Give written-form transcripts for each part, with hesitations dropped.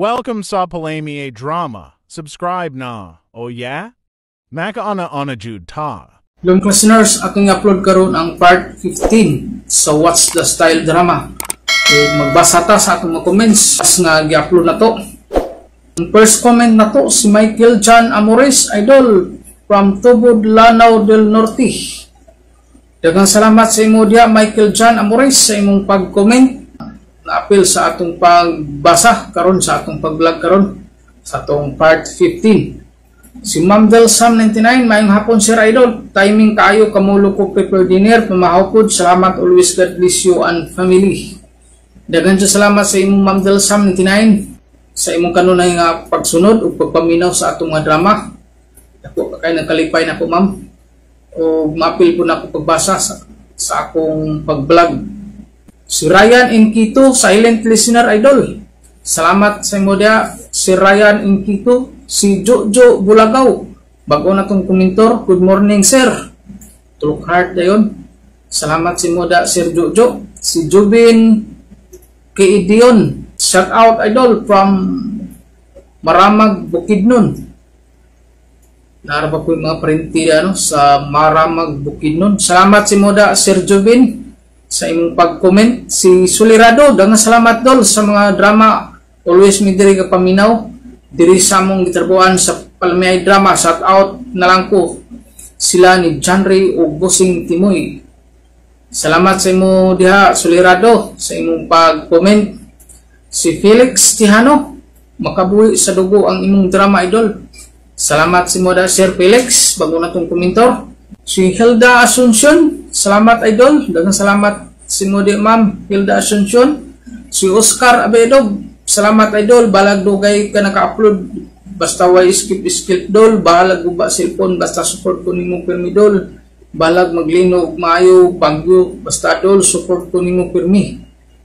Welcome sa Palami Drama. Subscribe na. Oh yeah? Makaana-ana jud ta. Hello listeners, atong i-upload karon ang part 15 sa What's the Style drama. So, magbasa ta sa atong mga comments nga gi-upload na to. Ang first comment na to si Michael John Amores, idol from Tubod, Lanao del Norte. Daghang salamat sa imo diha, Michael John Amores, sa imong pag-comment. Naapil sa atong pagbasa karon sa atong pag-vlog karon sa atong part 15. Si Ma'am Del Sam 99, maayong hapon, Sir Idol. Timing kaayo, kamulo ko prepare dinner, pamahaw pod. Salamat always, God bless you and family. Daghan jud salamat sa imong, Ma'am Del Sam 99, sa imong kanunay nga pagsunod ug pagpaminaw sa atong mga drama. Dako ka kay nagkalipay na ko, ma'am. O maapil po na ako pagbasa sa akong pag-vlog. Si Ryan Inquito, silent listener, idol. Salamat sa imo diha, si Ryan Inquito. Si Jojo Bulagaw, bago na tong komentor, "Good morning, sir." Tulok heart dayon. Salamat sa imo da, Sir Jojo. Si Jubin Kiidion, shout out, idol, from Maramag, Bukidnon. Naara ba ko yung mga parinti ano, sa Maramag, Bukidnon. Salamat sa imo da, Sir Jubin, sa imong pag-comment. Si Sulirado, daghang salamat, dol, sa mga drama. Always mi diri ka paminaw diri sa among gitrabuhan sa Palmiay Drama. Shout out na lang ko sila ni John Ray ug Busing Timoy. Salamat sa imo diha, Sulirado, sa imong pag-comment. Si Felix Tihano, "Makabuhi sa dugo ang imong drama, idol." Salamat sa imo da, Sir Felix, bago na tong komentor. Si Hilda Asuncion, salamat, idol. Daghang salamat sa imo di, Ma'am Hilda Asuncion. Si Oscar Abedog, "Salamat, idol, balag dugay ka naka-upload. Basta way skip skip, dol, bahalag guba cellphone, basta support ko nimo pirmi, dol. Balag maglino og maayo, bagyo, basta dol, support ko nimo pirmi."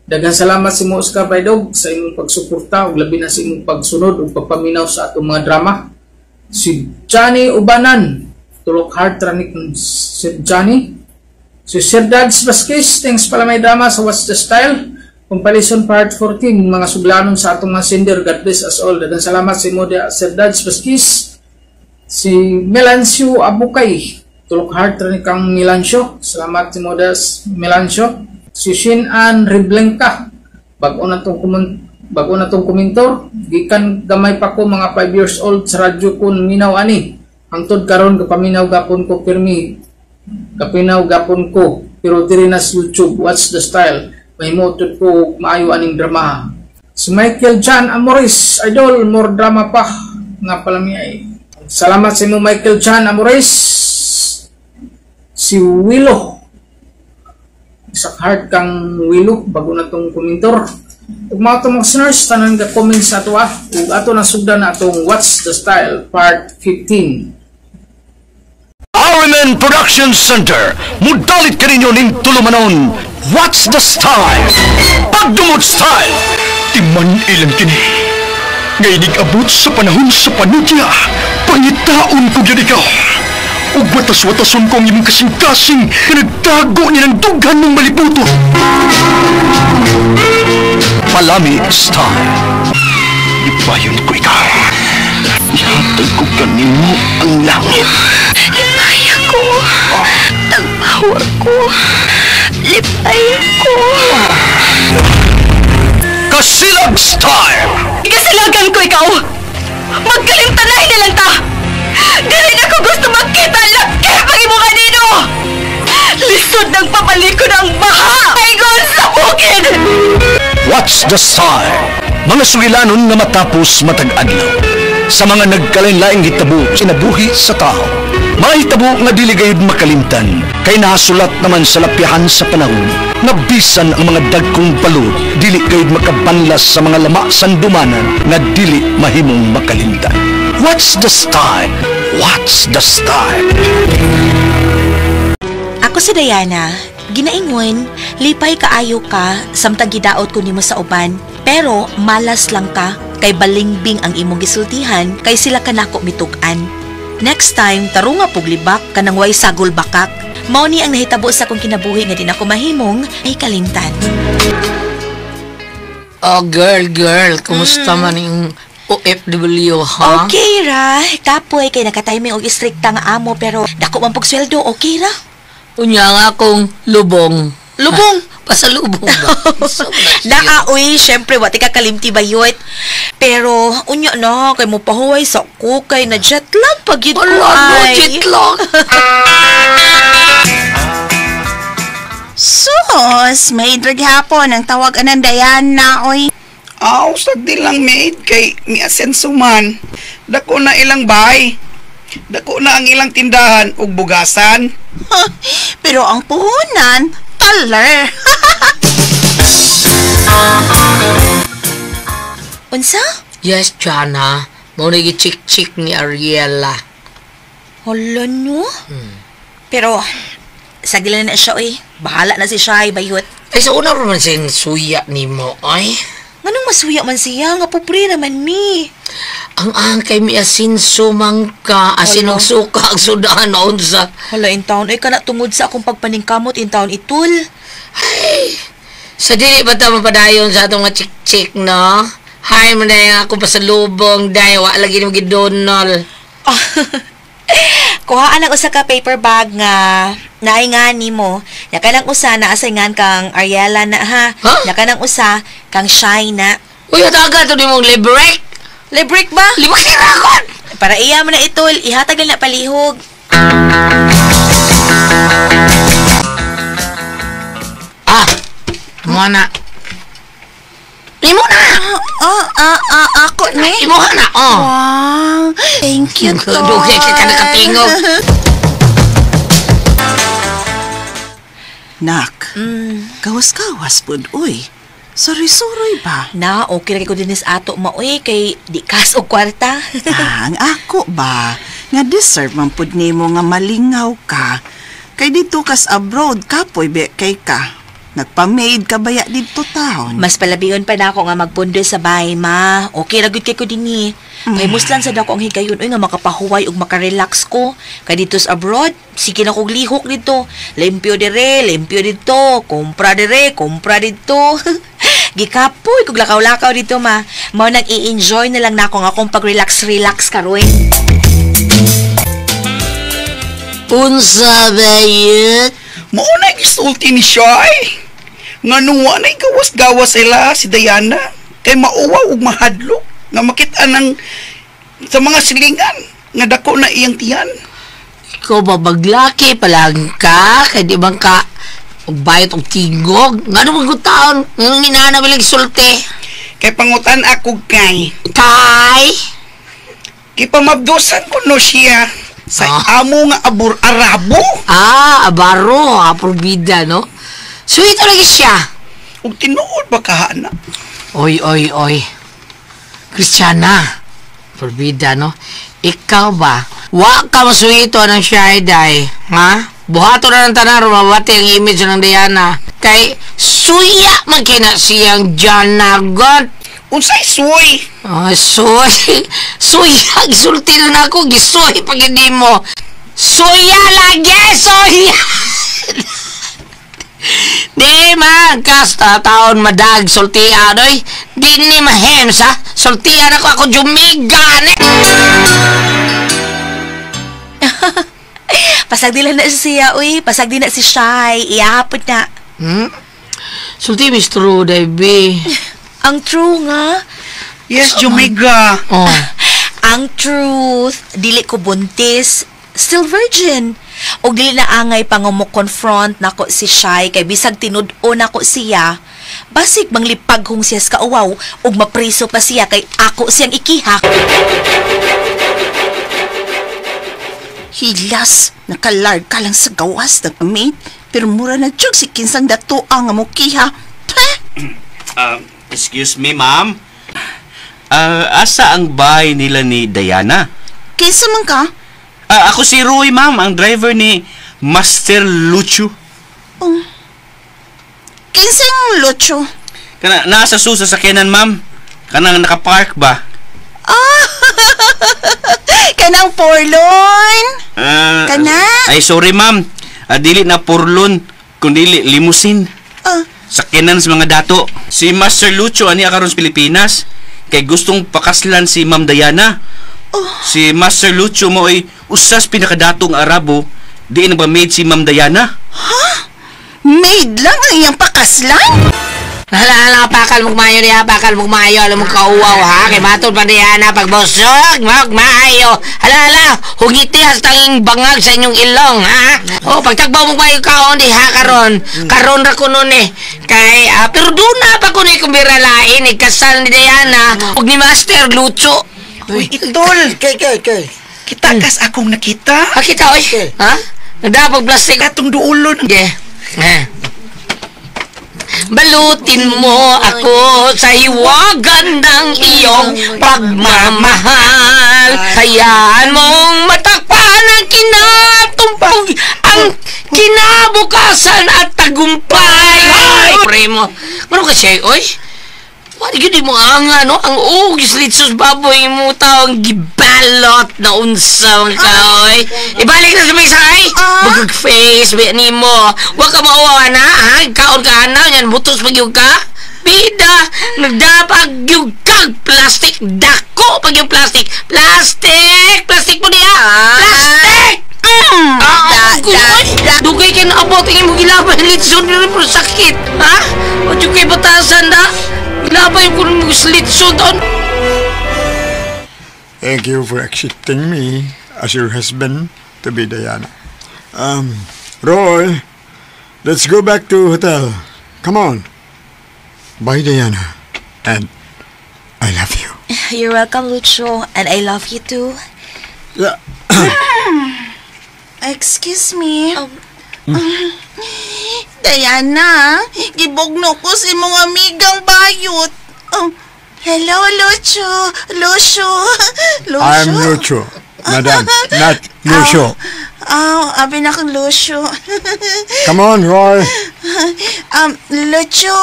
Daghang salamat sa imo, Oscar Abedog, sa imong pagsuporta ug labi na sa imong pagsunod ug pagpaminaw sa atong mga drama. Si Johnny Ubanan, tulok heart ra ni si Johnny. Si Sir Dads Vasquez, "Thanks pala may drama sa What's the Style. Compilation part 14, mga suglanon sa atong mga sender. God bless us all." Daghang salamat sa imo, Sir Dads Vasquez. Si Melancio Abukay, tulok heart ra ni kang Melancio. Salamat sa imo, Melancio. Si Shin Ann Reblenka, bago na tong komentor, "Gikan gamay pa ko, mga 5 years old, sa radyo ko minaw ani. Hangtod karon kapaminaw gapon ko pirmi. Kapinaw gapon ko pero diri na sa YouTube, What's the Style. Mahimutod ko maayo aning drama." Si Michael John Amores, "Idol, more drama pa nga palami ay." Salamat sa imo, Michael John Amores. Si Willow, isa heart kang Willow, bago na tong komentor. Ug mga itong mga listeners, tanan ka comment sa ato ah. Ug ato na sugdan na atong What's the Style part 15. RMN Production Center, mudalit kaninyo ning tulumanon, What's the Style? Pagdumot Style! Timan ilang kini. Ngay abot sa panahon sa panudya, pangitaon ko gyud ikaw. Ug watas-watason ko ang imong kasing-kasing nga nagtago ni ng dughan ng malibuto. Palami Style. Ibayon ko ikaw. Ihatag ko kanimo ang langit. Lipay ko. Tagpawa ko. Lipay ko. Kasilag Style! Kasilagan ko ikaw! Magkalimtanay na lang ta! Dili na ko gusto magkita lakip ang imo kanino! Lisod ng papalikon ang baha! Ingon sa bukid! What's the Style? Mga sugilanon nga matapos matag adlaw. Sa mga nagkalain-laing hitabo kinabuhi sa tao. Mga hitabo nga dili gayud makalimtan kay nahasulat naman sa lapyahan sa panahon nga bisan ang mga dagkong balod dili gayud makabanlas sa mga lama sandumanan nga dili mahimong makalimtan. What's the Style? What's the Style? Ako si Diana. Ginaingon, lipay kaayo ka samtang gidaot ko nimo sa uban. Pero malas lang ka kay balingbing ang imong gisultihan kay sila kanako mitug-an. Next time, tarunga pug libak kanang way sagol bakak. Mao ni ang nahitabo sa akong kinabuhi nga di nako mahimong ay kalimtan. Oh, girl, kumusta man yung OFW, ha? Okay ra. Kapoy kay nakatiming og istrikta nga amo pero dako man pug sweldo, okay ra. Unya nga akong lubong. Lubong? Pasalubong ba? Naa, uy, syempre, wati ka kalimti bayot. Pero, unya na, kay mo pahuway sa kukay na jet lag pag yun ko Wala, ay. jet lag. Sus, may draghapon ang tawag anang Diana, oy. Aw, sagdi lang maid kay mi asenso man. Dako na ilang bahay. Dako na ang ilang tindahan ug bugasan. Pero ang puhunan, taler. Unsa? Yes, Jana. Mao na chik-chik ni Ariela. Hala no? Pero, sagdi lang na siya, oy. Bahala na si Shai, bayot. Ay, sa una man siyang suya ni mo, ay. Nganong masuya man siya? Nga pobre naman mi. Ang angkay mi asin sumangka, asin og suka, ang sudan, unsa. Hala, in town, ay kana tungod sa akong pagpaningkamot in town itul. Ay, sa dili ba ta mapadayon sa atong nga chik-chik, no? Hay mo na yung ako pasalubong, day, wa lagi ni gidonol. Kuhaan ang usa ka paper bag nga naay nga nimo. Nya kanang usa na asingan kang Ariela na ha. Huh? Nya kanang usa kang Shai na. Uy, hataga to ni mong librek. Librek ba? Lima kirakon! Para iya mo na itol, ihatag lang na palihog. Ah, mo na. Imo na! Ako ni. Imo na, oh. Wow, thank you, Tol. Dugay ka ka nakatingog. Nak, kawas-kawas pud, uy. Suroy-suroy ba? Na, okay ra kay ko dinis ato maoy kay di kas og kwarta. Ah, ang ako ba? Nga deserve man pud nimo nga malingaw ka. Kay dito kas abroad, kapoy be kay ka. Nagpa-maid ka baya dito taon? Mas palabion pa na ako nga magpundo sa bahay, ma. Okay ra gyud kay ko dinhi. Pahimuslan sa dako ang higayon oy nga makapahuway ug makarelax ko. Kay dito sa abroad, sige na kog lihok dito. Limpyo dire, limpyo dito, kumpra dire, kumpra dito. Gikapoy kog lakaw-lakaw dito, ma. Mao nang i-enjoy na lang nako nga akong pag-relax-relax karon. Unsa ba yun? Mao na gisulti ni Shai. Nga nung wa na'y gawas-gawas sila si Diana kay mauwaw ug mahadlok nga makita ng sa mga silingan nga dako na iyang tiyan. Ikaw ba maglaki palang ka? Kay di bang ka og bayot og tingog? Nga naman kung taon? Nga inana bilang sulti? Kay pangutan ako kay Kay? Kipamabdusan ko no siya sa amo nga abur Arabo. Ah, abaro, apurbida, no? Sweet lagi siya. Ug tinuod ba kahana? Oy, oy, oy. Christiana, forbida, no? Ikaw ba? Wa ka masuito ng shy day, ha? Buhato na ng tanan, rumabati ang image ng Diana. Kay suya man kina siyang Jana God. Unsay suy? Oh, suy. Suya, gisulti na ako, gisuy pag hindi mo. Suya lagi, suya! Di man, kasta taon madag, sultian, oy. Di ni mahems, ha? Sultian ako, ako jumigan, eh. Pasagdi lang na siya, uy. Pasagdi na si Shai. Iyahapon na. Hmm? Sulti, Miss True, Debbie. Ang true nga. Yes, Jumiga. Oh. Ang truth, dili ko buntis, still virgin. Og dili na angay pangamo-confront nako si Shai kay bisag tinud-o nako siya. Basig manglipaghong siya sa kauwaw ug mapriso pa siya kay ako siyang ikiha. Hilas, nakalarg ka lang sa gawas ng maid, pero mura na jug si kinsang datoa nga mukiha. Peh! Excuse me, ma'am. Asa ang bahay nila ni Diana? Kinsa man ka? Ako si Roy, ma'am, ang driver ni Master Lucho. Oh. Kinsang Lucho? Kana nasa su sa sakyanan, ma'am. Kanang nakapark ba? Ah! Kanang porlon? Kana? Ay, sorry, ma'am. Dili na porlon, kundi limousine. Sakinan sa mga dato. Si Master Lucho ani karon sa Pilipinas kay gustong pakaslan si Ma'am Diana. Oh. Si Master Lucho mo ay usas pinakadatong Arabo diin nagba-maid si Ma'am Diana. Ha? Maid lang ang iyang pakaslan? Hala, pakal mong maayo niya, pakal mong maayo, alam mong kauwaw ha, kay matod pa Diana, pagbusog, maayo. Hala, hugiti hasta ang bangag sa inyong ilong ha. Oh, pagtagbaw mong maayo kaon diha karon, karon ra ko nun eh. Kay, pero doon na pa ko ni kumbira lain, ikasal ni Diana, ug ni Master Lucho. Uy, itol! Kay. Kita kas akong nakita? Ha, kita, oy. Ha? Nagdapag plastic. Katong duulon. Yeah. Balutin mo ako sa hiwagan ng iyong pagmamahal. Hayaan mong matakpan ang kinatumpog, ang kinabukasan at tagumpay. Ay, primo. Ano ka siya, oy? Wala yun mo ang ano, ang ugis litsos baboy mo taong gibalot na unsang ka, oy. Ibalik na sa may sakay. Magag-face, ni mo. Huwag ka mauwa na, ha? Kaon ka na, yan, butos pag yung ka. Bida, nagdapag yung kag plastic. Dako pag yung plastic. Plastic! Plastic mo niya! Plastic! Dugay kayo naabot ang imong gilaban litson pero sakit, ha? O yung kay batasan na? Ilabay ko ng litson doon. Thank you for accepting me as your husband to be Diana. Roy, let's go back to hotel. Come on. Bye, Diana. And I love you. You're welcome, Lucho. And I love you too. Yeah. Excuse me. Diana, gibugno ko si mong amigang bayot. Oh, hello, Lucho. Lucho. Lucho. I'm Lucho, madam, not Lucho. Oh, abi na akong Lucho. Come on, Roy. Lucho,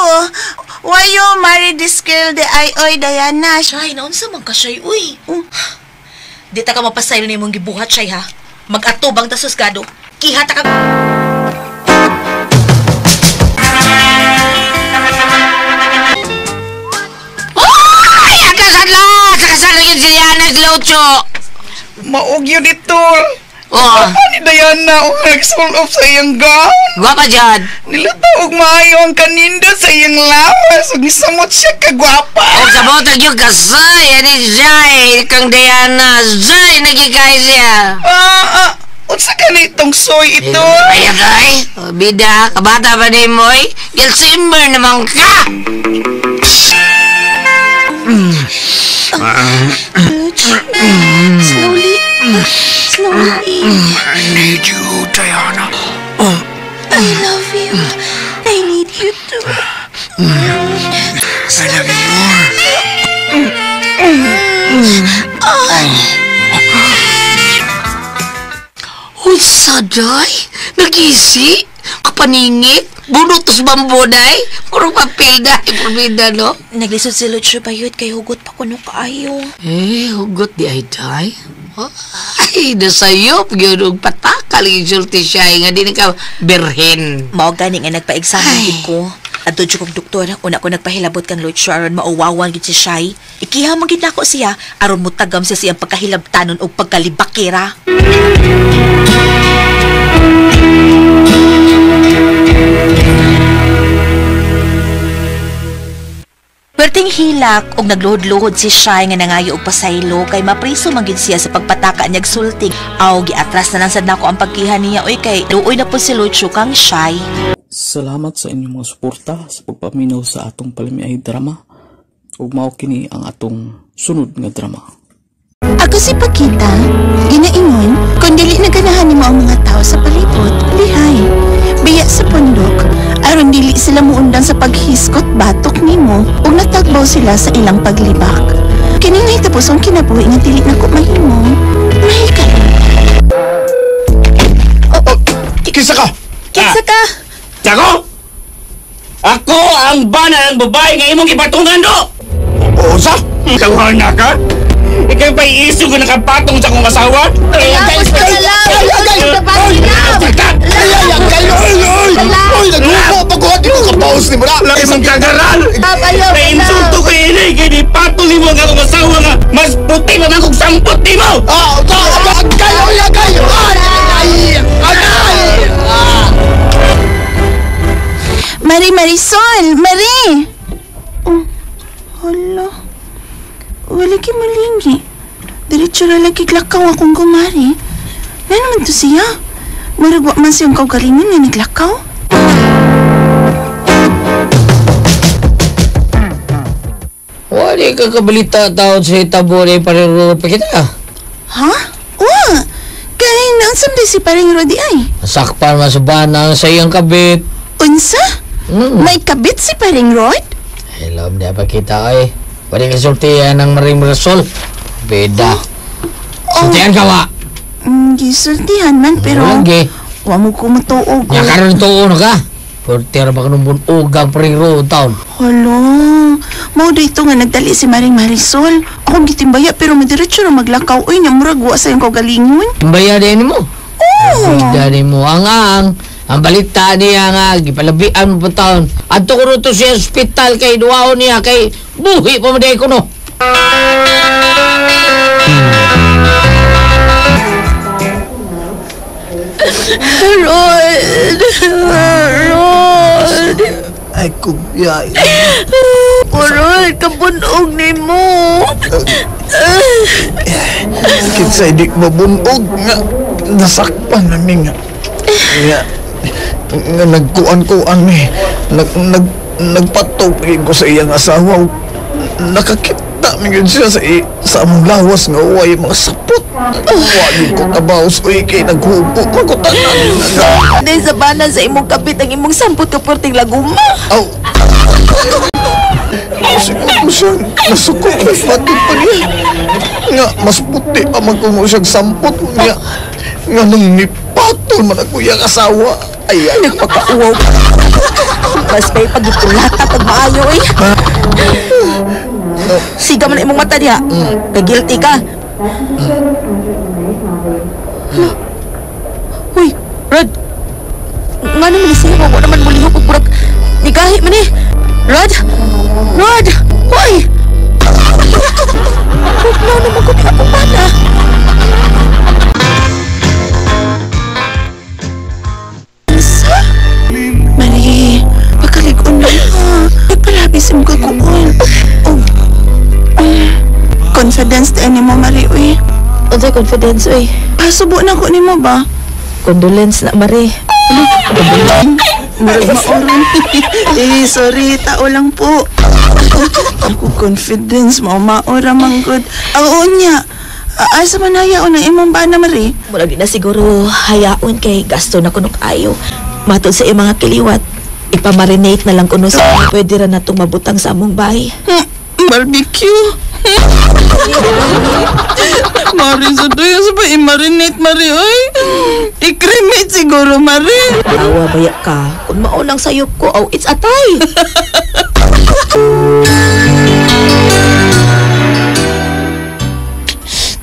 why you marry this girl the ay oy Diana? Shay, naunsa man ka shay, uy. Di ta ka mapasaylo na imong gibuhat, shay, ha? Mag-atubang ta susgado. Kiha ta ka... Ay! Ang kasadla! Sa kasal yun si Diana si Lucho! Maog yun itol! Oo. Apa ni Diana ang nagsulop sa iyang gown? Gwapa dyan! Nilataw og maayo ang kaninda sa iyang lawas ug nisamot siya kagwapa! O sabot ang yung kasay! Ani siya eh! Kang Diana! Zay! Nagikay siya! Unsa ka na itong soy ito? Ay, ay! Bida, kabata pa ni mo eh! Gilsimmer naman ka! Lucho, slowly. Slowly. I need you, Diana. I love you. I need you too. I love you more. Unsa, day? Nag-isi? Kapaningit? Bunot tas bambo, day? Puro papel, day. Puro no? Naglisod si Lucho bayot kay hugot pa kuno kaayo. Eh, hugot di ay, day. Ay, nasayop. Yun, patakal yung sulti siya. Nga di na ka berhen. Mao gani nga nagpa-examen gid ko. Adto jud kog doktor, una ko nagpahilabot kang Lucho aron mauwawan gid si Shay. Ikiha man gid nako siya aron mutagam siya siyang pagkahilabtanon og pagkalibakira. Perting hilak og nagluhod-luhod si Shay nga nangayo og pasaylo kay mapriso man gid siya sa pagpataka niyag sulti. Aw giatras na lang sad nako ang pagkiha niya oy kay luoy na pud si Lucho kang Shay. Salamat sa inyong mga suporta sa pagpaminaw sa atong palamiay drama ug mao kini ang atong sunod nga drama. Ako si Pakita, ginaingon, kung dili naganahan nimo ang mga tao sa palibot, lihay. Biya sa pundok, aron dili sila muundang sa paghiskot batok nimo ug natagbaw sila sa ilang paglibak. Kini nahitabo sa kinabuhi nga dili nako mahimo. Mahika. Oh, kinsa ka? Kinsa ka? Ako? Ako ang bana ng babae nga imong ipatungan do! Unsa? Tawhan na ka? Ikaw pa iisog ko nakapatong sa akong asawa? Oy, naglupo pa ko! Di ko kapaos ni mo na! Laki mong kagaral! Na-insulto ko ini! Kaya di patol ni mo ang akong asawa nga! Mas puti pa man kong sampot ni mo! Agay! Agay! Ay! Agay! Marie Marisol! Marie! Oh, hala. Wala ki malingi. Diretso ra lagi glakaw akong kumari. Na naman to siya. Murag wa man siyang kaugalingon nga naglakaw. Wala ka kabalita taon sa itabo ni Paring Rod pa kita. Ha? Wa! Kay nansam di si Paring Rodi ay. Nasakpan man sa banang sa iyang kabit. Unsa? May kabit si Paring Rod? Hello, di pa kita ay. Pwede ka sultihan ng Maring Marisol. Beda. Oh. Sultihan ka wa? Gisultihan man pero... Lagi. Wa mo kumutuog. Nga karon tuo na ka. Pwede ba ka nung bunog Paring Rod taon? Hala, mao dito nga nagdali si Maring Marisol. Akong gitimbaya pero madiretso ra maglakaw. Uy, nya murag wa sa iyong kaugalingon. Timbaya din mo? Oo. Bida din mo. Ang balita niya nga, gipalabian mo pa taon. Adto ko to siya ospital kay duwaon niya kay buhi pa man ko no. Rod! Rod! Ay, kubiyay. Rod, kabunog ni mo. Kinsay di mabunog nga nasakpan namin nga. Nga nagkuan-kuan mi. Nagpatog ko sa iyang asawa. Nakakita mi yun siya sa among lawas nga uway mga sapot. Wagi ko kabaos uy kay naghubo magutanan. Dahil sa banan sa imong kapit ang imong sampot ka porting laguma. Aw. Siguro siya nasuko kay patid pa niya. Nga mas puti pa man kuno siyang sampot niya. Nga nung nipatol man ako iyang asawa. Ay, ay, nagpakauwaw. Mas may pagitulata pag maayo eh. Siga man imong mata diha. Kay guilty ka. Hala. Uy, Rod. Nga naman ni siya, wala naman mulihok og murag nigahi man eh. Rod! Rod! Hoy! Hugnaw naman ko ni akong bana. Sa? Marie, pakalig-on na ha. Nagpalabis imong kakuon. Oh. Confidence ta nimo, Marie, uy. Unsay confidence, uy? Pasubo na ko nimo ba? Condolence na, Marie. Murag maoron. Eh, sorry, tao lang po. Ako confidence, mao-maora man gud. Oo niya. Asa man hayaon ang imong bana, Marie? Murag di na siguro hayaon kay gasto na kuno kaayo. Matod sa iyang mga kiliwat, ipamarinate na lang kuno sa pwede ra natong mabutang sa among bahay. Barbecue. Mari, sa tuyo sa pa i-marinate, Mari, oy. I-cremate siguro, Mari. Awa, baya ka. Kung maunang sayop ko, oh, it's atay.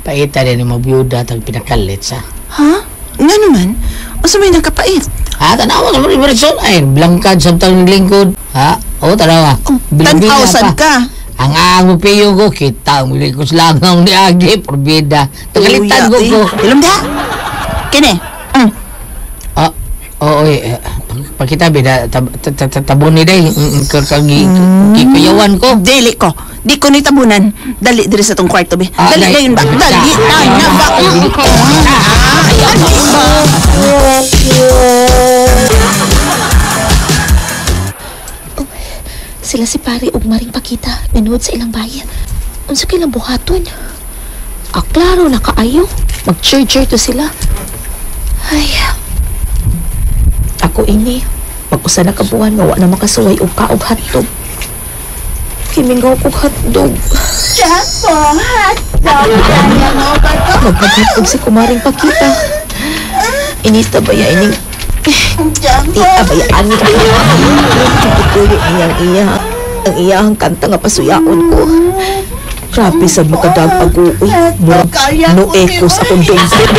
Paita din mo biyuda tag pinakalit sa. Ha? Nga naman? O sa may nakapait? Ha? Tanawa sa mga Marisol. Ay, blangkad sa tang lingkod. Ha? O, tanawa. Oh, tanaw sad ka. Ang ang piyo ko, kita ang likos lang ang niagi, porbida. Tagalitan ko ko. Ilom da? Kini? Ah, oo, eh. Pakita, bida, tabon ni day. Kikuyawan ko. Dili ko. Di ko ni tabunan. Dali diri sa tong kwarto, be. Dali na yun ba? Dali na ba? Sila si pare ug Maring Pakita nanuod sa ilang bayan. Unsa kay ilang buhaton? Ah, klaro na kaayo. Mag-church to sila. Ay. Ako ini, pag-usa na ka buwan nga wa na makasuway og kaog hotdog. Kimingaw kog hotdog. Japo, hotdog. Magpag-hotdog si Kumaring Pakita. Inita ba ya ining Tita ba ya ani? Ituloy niyang iya. Ang iyahang kanta nga pasuyaon ko. Grabe sad mo kadag ag-uwi. No echo sa akong dungkit.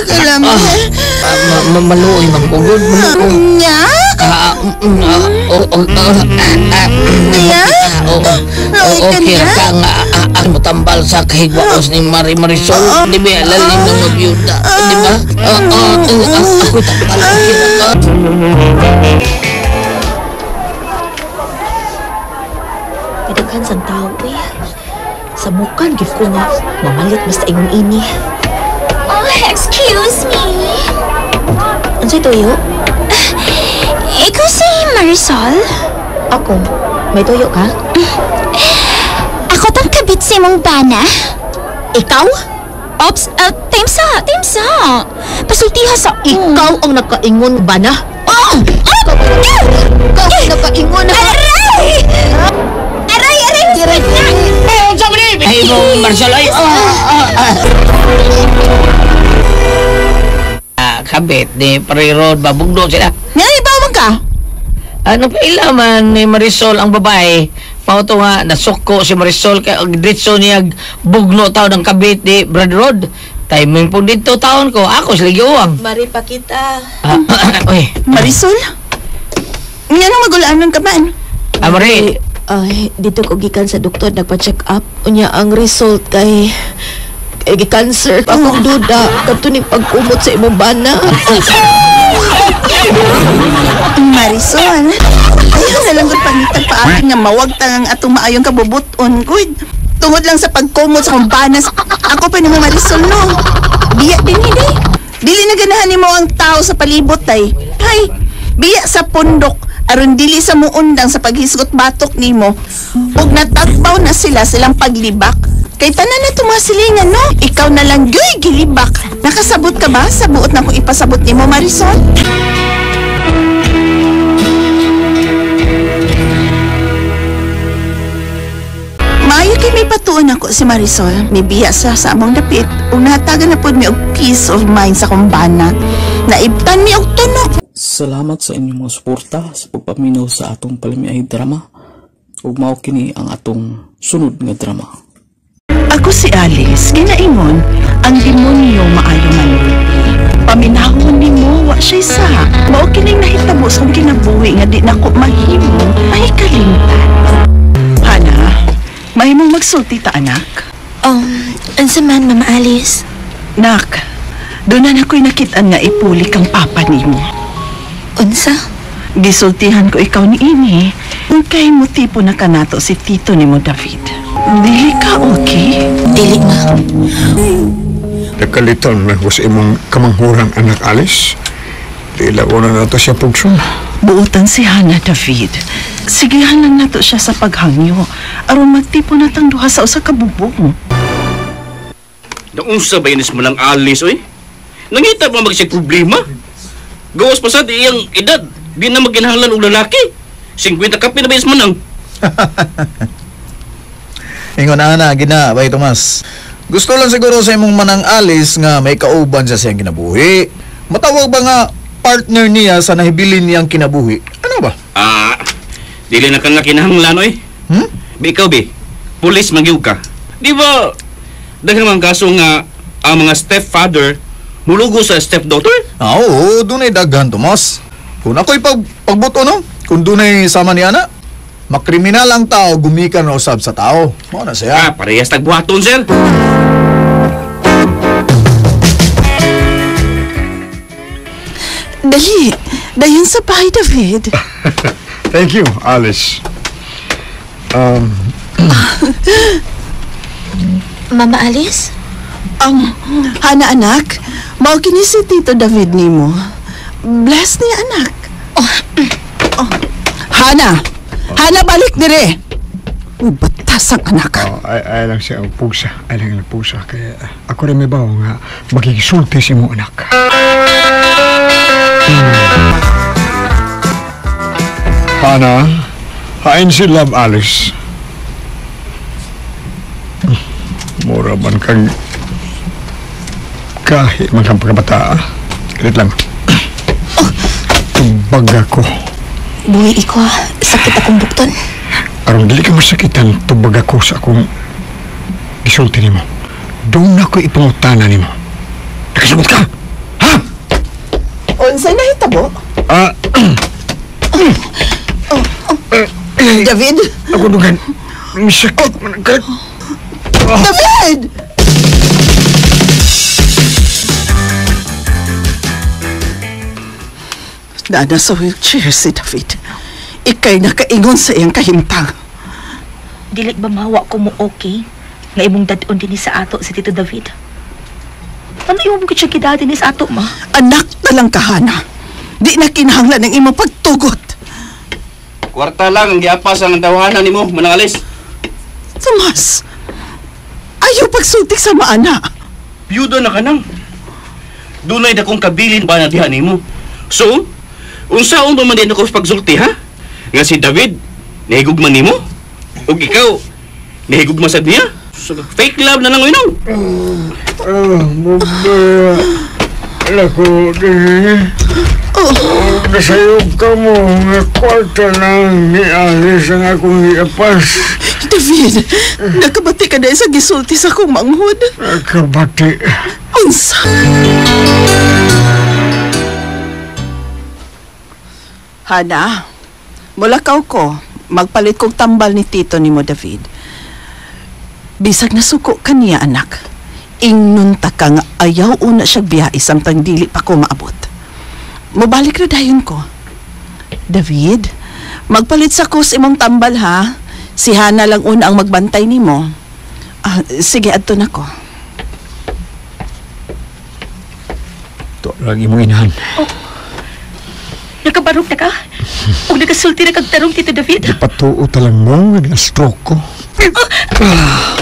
Kalami. Maluoy man ko. Good. Nya? Okay ra ka nga ang mutambal sa kahigwaos ni Marisol. Di ba lalim ng mabyuda? Di ba? Ako'y tambal. Okay ra ka. Kadaghan sang tao eh. Sa mukan gid ko nga mamalit basta ingon ini. Oh, excuse me. Unsay tuyo? Ikaw si Marisol? Ako. May tuyo ka? Ako tang kabit sa imong bana. Ikaw? Ops, timsa, timsa. Pasultiha sa... Ikaw ang nakaingon bana? Oh! Ikaw ang nakaingon ha? Aray! Aray, aray! Ay, mong Marisol, ay! Kabit ni Parirod, babugdo sila. Nga, ibawang ka? Ano pa ilaman ni Marisol ang babae? Pauto nga, nasuko si Marisol kay diretso niya bugno taon ng kabit ni Brad Rod. Timing po dito taon ko. Ako sila giuwang. Mari pa kita. Uy. Marisol? Nga nang magulaanon ka man? Mari. Ay, dito ko gikan sa doktor nagpa-check up. Unya ang result kay gi-cancer. Akong duda kadto ni pagkumot sa imong bana. Marisol, ayaw na lang gud pangitag paagi nga mawagtang ang atong maayong kabubuton gud. Tungod lang sa pagkumot sa akong bana, ako pa nimo Marisol no. Biya din ni. Dili na ganahan nimo ang tao sa palibot ay. Hay, biya sa pundok aron dili sa muundang sa paghisgot batok nimo. Ug natagbaw na sila silang paglibak. Kay tanan na itong mga silingan, no? Ikaw na lang gyoy gilibak. Nakasabot ka ba sa buot na kung ipasabot nimo, Marisol? Maayo kay may patuon ako si Marisol. May biya sa among dapit. Ug nahatagan na pod mi og peace of mind sa kumbana. Naibtan mi og tunok. Salamat sa inyong mga suporta sa pagpaminaw sa atong palamiay drama. Ug mao kini ang atong sunod nga drama. Ako si Alice, ginaingon, ang demonyo maayo manulti. Paminahon nimo, wa siya'y sa. Mao kining nahitabo sa akong kinabuhi nga di nako mahimo, mahikalimtan. Hana, mahimong magsulti ta, anak? Unsa man, Mama Alice? Nak, doon na ako'y nakitaan nga ipuli kang papa nimo. Unsa? Gisultihan ko ikaw ni ini, kung kay mo tipo na kanato si tito nimo David. Dili ka okay? Dili ma. Nakalitan na ko sa imong kamanghurang anak Alice. Dila ko na nato siya pugson. Buotan si Hana, David. Sigihan lang nato siya sa paghangyo. Aron magtipo na tang duha sa usa ka bubong. Naunsa ba inis mo lang Alice, oy? Nangita pa mag siya problema? Gawas pa sa iyang edad. Di na maginahanglan og lalaki. 50 kape na ba inis mo nang? Ingon ana, gina, bay Tomas. Gusto lang siguro sa imong manang Alice nga may kauban siya sa iyang kinabuhi. Matawag ba nga partner niya sa nahibilin niyang kinabuhi? Ano ba? Dili na ka na kinahanglan, oy. Hmm? Bi, ikaw, bi, pulis magyug ka. Di ba, daghan mga kaso nga ang mga stepfather mulugo sa stepdaughter? Oo, dunay daghan, Tomas. Kung ako'y pagbuto, no? Kung dunay sama ni ana, makriminal ang tao, gumikan na usab sa tao. Mao na siya. Parehas tagbuhaton, sir. Dali, dayon sa bahay, David. Thank you, Alice. Mama Alice? Hana, anak, mao kini si Tito David nimo. Bless niya, anak. Oh. Hana! Hana, balik dire! Uy, batas ang anak. Ay lang siya ang pusa. Ay lang ang pusa. Kaya ako rin may bawo nga magigisulti si mo anak. Hana, hain si Love Alice. Mura man kang kahit man kang pagkabata. Galit lang. Tubag ako. Buhi iko ha. Sakit akong bukton. Aron dili ka masakitan, tubag ako sa akong gisulti nimo. Doon ako ipangutana nimo. Nakasabot ka? Ha? Unsay nahitabo? David? Ako dugan. Sakit man ka. David! Nana sa wheelchair si David. Ikay nakaingon sa iyang kahimtang. Dili ba mawa ko mo okay nga imong dad-on dinhi sa ato si Tito David? Ano yung mong siya gidad dinhi sa ato, ma? Anak na lang kahana. Di na kinahanglan ang imong pagtugot. Kwarta lang ang giapas ang tawahanan nimo, Manang Alice. Tomas, ayaw pagsultik sa maana. Biyudo na ka nang. Dunay dakong kabilin ba na diha nimo. So, unsaon ba man din ako sa pagsulti, ha? Nga si David, nahigugma nimo? Ug ikaw, nahigugma sad niya? So, fake love na lang unaw. Lako, nasayop ka mo nga kwarta lang ni Alice ang akong iapas. David, nakabati ka dahil sa gisulti sa akong manghod. Nakabati. Unsa? Hana, mulakaw ko. Magpalit kog tambal ni tito ni mo, David. Bisag nasuko ka niya, anak. Ingnon ta ka nga ayaw una siya biyahe samtang dili pa ko maabot. Mobalik ra dayon ko. David, magpalit sa kus imong tambal ha. Si Hana lang una ang magbantay nimo. Sige, adto na ko. To lang imong inahan. Oh. Nakabarog na ka? O nagasulti na kag tarong, Tito David? Ipatuo talang mo, na-stroke ko.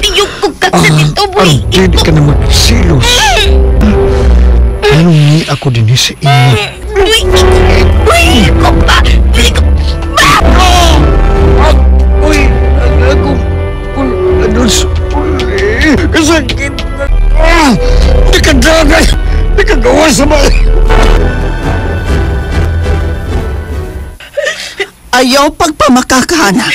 Iyok ko kag sa Tito, boy. Hindi ka na magsilos. Anong ni ako din sa inyo? Uy! Uy! Ko pa! Uy! Ko pa! Uy! Ako! Ano sa uli? Kasakit na! Nakadagay! Nakagawa sa mga... Ayaw pagpamakakahana.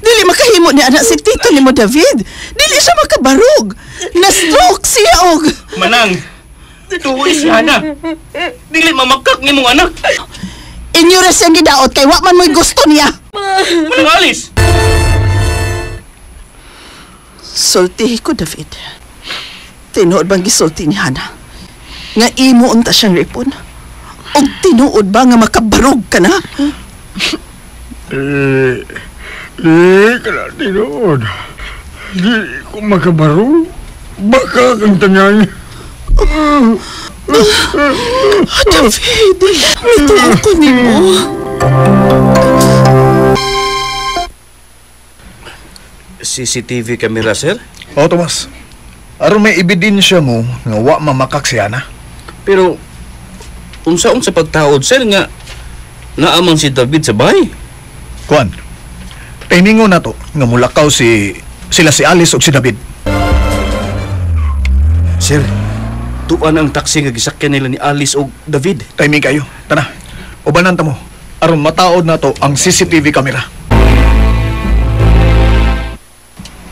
Dili makahimo ni anak si tito ni mo, David. Dili siya makabarog. Na-stroke siya og. Manang, tuwi si Hana. Dili mamakak ni mong anak. Inyo ra siyang gidaot kay wa man mo'y gusto niya. Manang Alice! Sultihi ko, David. Tinuod bang gisulti ni Hana? Nga imo unta siyang ripon? Og tinuod ba nga makabarog ka na? Di ka na tinuod. Di ko makabarog. Baka kang tanyay. David, mituo ko nimo. CCTV camera, sir? Oo, Tomas. Aron may ebidensya mo nga wa mamakak si Ana. Pero, unsaon sa pagtaod, sir, nga naamang si David sa bahay? Kuan, tiningo na to nga mulakaw sila si Alice o si David. Sir, tuan ang taxi nga gisakyan nila ni Alice o David. Timing kayo. Tana, ubanan ta mo. Aron mataod na to ang CCTV camera.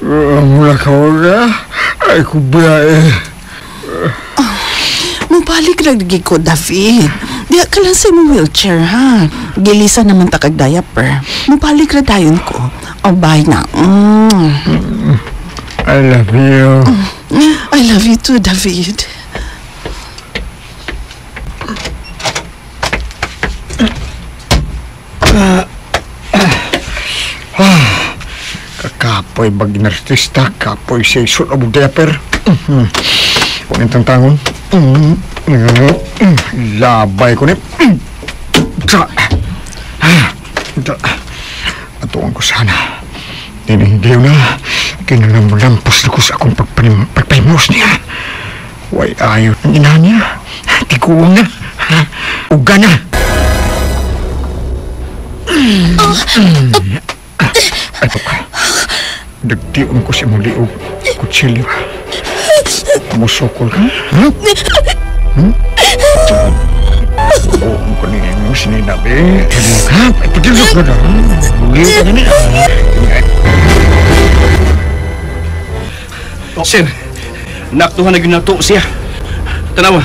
Mulakaw na? Ay, kubiyae. Mabalik lagi ko, David. Diya ka lang sa imong wheelchair, ha? Gilisa naman ta kag diaper. Mabalik ra dayon ko. Oh, bye na. I love you. I love you too, David. Kakapoy baging artista, kapoy sa isot o diaper. Kunin tantangon. Labay ko ni. Atuan ko sana. Diningdiw na. Kinalamulampas na ko sa akong pagpahimos niya. Way ayaw ng ina niya. Tiguang na. Uga na. Ay, pa. Nagtiong ko sa imong liog. Kutsilyo. Musukol ka? Ha? Oo, ko ni mo Sininabi. Ha? Pagilok na na. Buliw ka na niya. Sir, naktuhan na yun na to siya. Tanawa,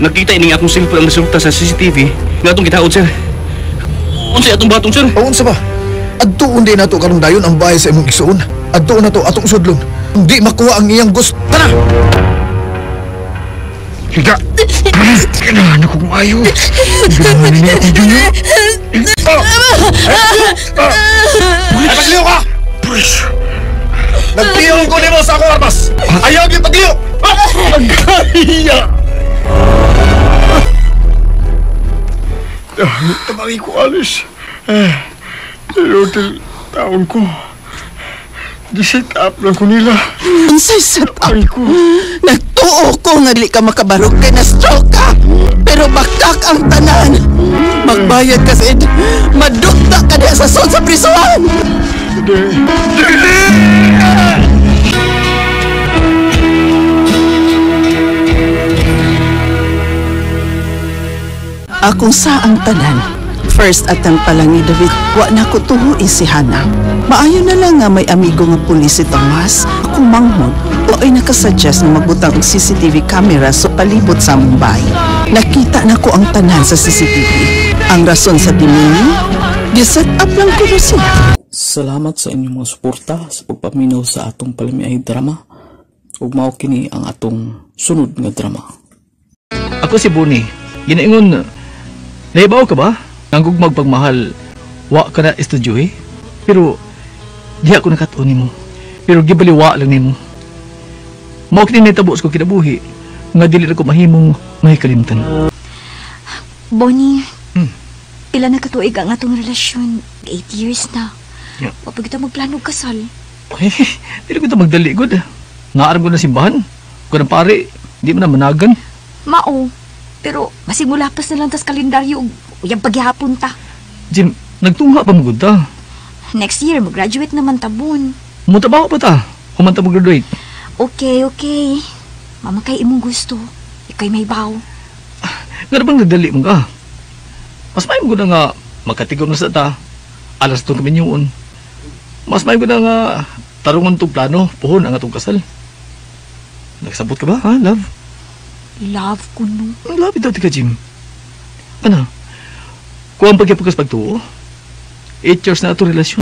nakita ini nga akong cellphone ang resulta sa CCTV nga atong gitaod, sir. Unsa atong batong, sir? Unsa ba? Adtuon din nato karong dayon ang bahay sa imong igsuon. Adtuon na to atong sudlon. Hindi makuha ang iyang gusto. Tara! Higa! Kailangan akong maayo. Ginawa niya akong Junior. Ay, pagliyo ka! Nagpiyong ko nimo sa akong armas! Ayaw gyud pagliyo! Agaya! Tabagi ko, Alice. Pero taon ko. Di-set up lang ko nila. Unsay set up? Nagtuo ko nga dili ka makabarog kay na-stroke ka. Pero bakak ang tanan. Magbayad ka sa madukta ka diha sa sud sa prisuhan. Akong sa ang tanan. First attempt pa lang ni David, wa na ko tuhuin si Hana. Maayo na lang nga may amigo nga pulis si Tomas. Akong manghod, o ay nakasuggest na magbutang og CCTV camera sa palibot sa among bahay. Nakita na ko ang tanan sa CCTV. Ang rason sa demonyo, giset up lang ko siya. Salamat sa inyong mga suporta sa pagpaminaw sa atong palamiay drama. Ug mao kini ang atong sunod nga drama. Ako si Bonnie. Ginaingon, naibaw ka ba? Ang gugmag pagmahal, wa ka na estudyohe. Pero, di ako nakatuon nimo. Pero gibaliwa lang nimo. Mao kini nahitabo sa kong kinabuhi, nga dili na ko mahimong mahikalimtan. Bonnie, pila na katuig ang atong relasyon? 8 years na. Yeah. Wa pa kita magplano kasal. Ay, dili ko ito magdali, good. Naaram ko na simbahan. Kung ang pare, di mo na managan. Mao, pero masimula pas na lang tas kalendaryo uyab paghihapon ta. Jim, nagtungha pa mo gud ta. Next year, mag-graduate naman tabon. Mutabaho pa ta. Humanta mag-graduate. Okay, okay. Mama kay imong gusto. Ikay may baw. Nga bang nagdali mo ka? Mas may mo na nga magkatigom na sa ta. Alas itong kami yun. Mas may mo na nga tarungon itong plano. Puhon ang atong kasal. Nagsabot ka ba, ha, love? Love ko no. Love ito, tika, Jim. Ano? Kuha ang pagkipagkas pagtuo. 8 years na itong relasyon.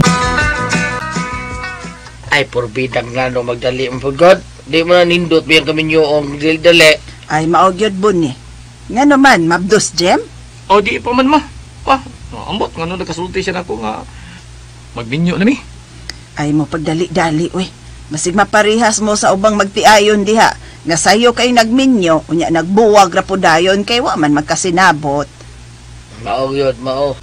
Ay, porbidang nga no, magdali mo pagod. Di mo na nindot, biyang kami nyo ang dali. Ay, maogyod bun eh. Nga naman, mabdos, Jem? O, di pa man, ma. Pa, ambot, nga no, nagkasulti siya na ako nga magminyo na mi. Ay, mo pagdali-dali, uy. Masig maparihas mo sa ubang magtiayon diha. Nga sayo kay nagminyo, unya nagbuwag ra po dayon kay wa man magkasinabot. Mao gyud, mao.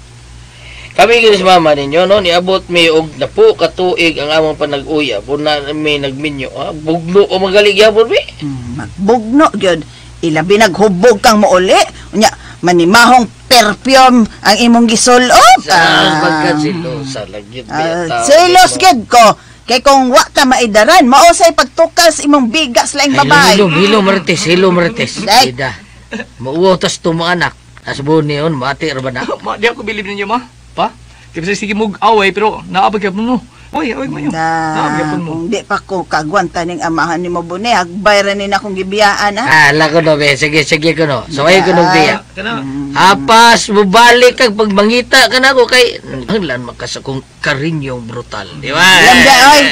Kami gyud sa mama ninyo, no, niabot mi og napo ka tuig ang among panag-uya. Puna mi nagminyo, ha? Bugno o magalig gyapon mi. Magbugno gyud. Ilabi naghubog kang mouli. Unya manimahong perfume ang imong gisulot. Sa pagkasilosa lang gyud uh, silos gyud ko. Kay kung wa ka maidaran, mausay pagtukas imong bigas laing babae. Hilo, hilo Marites, hilo Marites. Ida. Mauwaw tas tumo anak. Asbo niyon, mati ra ba na? Ma, di ako bilib ninyo, ma. Pa? Kaya sige mo away, pero naabag yapon mo. Oy, away mo yun. Naabag yapon mo. Kung di pa ko kagwanta ning amahan ni mo, Bune, hagbay ra ni na akong gibiyaan, ha? Ah, la ko no, be. Sige, sige ko no. So, ay ko no, biya. Apas, mubalik kag pagmangita ka na ako kay... Ang makas akong karinyong brutal. Di ba? Lamda, oy!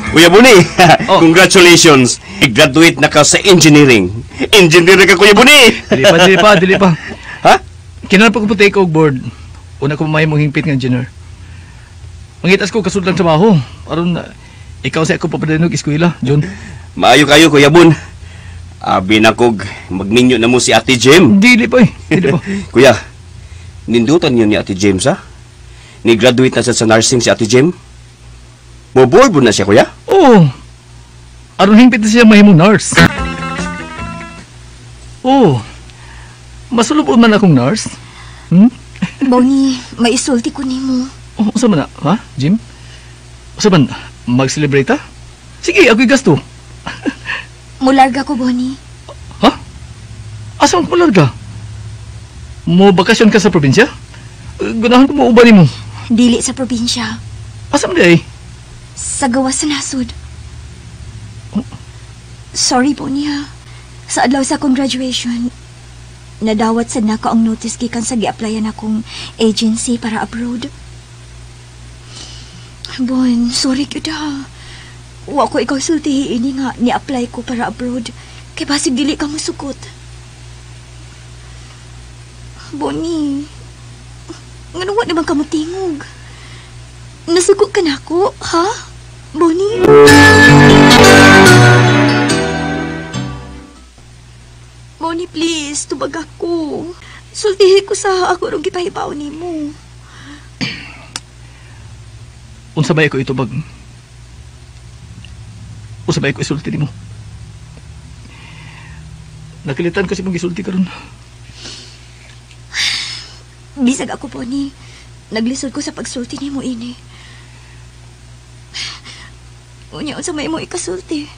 Kuya Buni, oh. Congratulations! I-graduate na ka sa engineering. Engineer ka, Kuya Buni! Dili pa, dili pa, dili pa. Ha? Kinahanglan pa ko take og board. Una ko may mong hingpit nga engineer. Mangitas ko kasud lang trabaho. Aron ikaw sa ako papadanog eskwela, John. Maayo kayo, Kuya Bun. Abi na kog magminyo na mo si Ate Jem. Dili pa eh. Dili pa. Kuya, nindutan niyo ni Ate James, ha? Ni-graduate na siya sa nursing si Ate Jem. Mo-board na siya, Kuya? Oo. Aron hingpit na siya mahimong nurse. Oo. Masulubon man akong nurse. Hmm? Bonnie, may isulti ko nimo. Oh, unsa man na, ha, Jim? Unsa man, mag-celebrate ta? Sige, ako'y gasto. Mularga ko, Bonnie. Ha? Asa man mularga? Mo bakasyon ka sa probinsya? Ganahan ko mo uban nimo. Dili sa probinsya. Asa man di ay? Sa gawas sa nasod. Oh. Sorry, Bonnie, ha. Sa adlaw sa akong graduation, nadawat sad nako ang notice gikan sa gi-applyan akong agency para abroad. Bon, sorry gyud ha. Wa ko ikaw sultihi ini nga ni-apply ko para abroad. Kay basig dili ka mosukot. Bonnie, ngano wa naman ka motingog? Nasuko ka nako, ha? Bonnie? Bonnie, please, tubag ako. Sultihi ko sa ako rong gipahibaw nimo. Unsa ba ako itubag? Unsa ba ako isulti nimo? Nakilitan ko si mong gisulti karon. Bisag ako, Bonnie. Naglisod ko sa pagsulti nimo ini. Unya, unsa may imo ikasulti?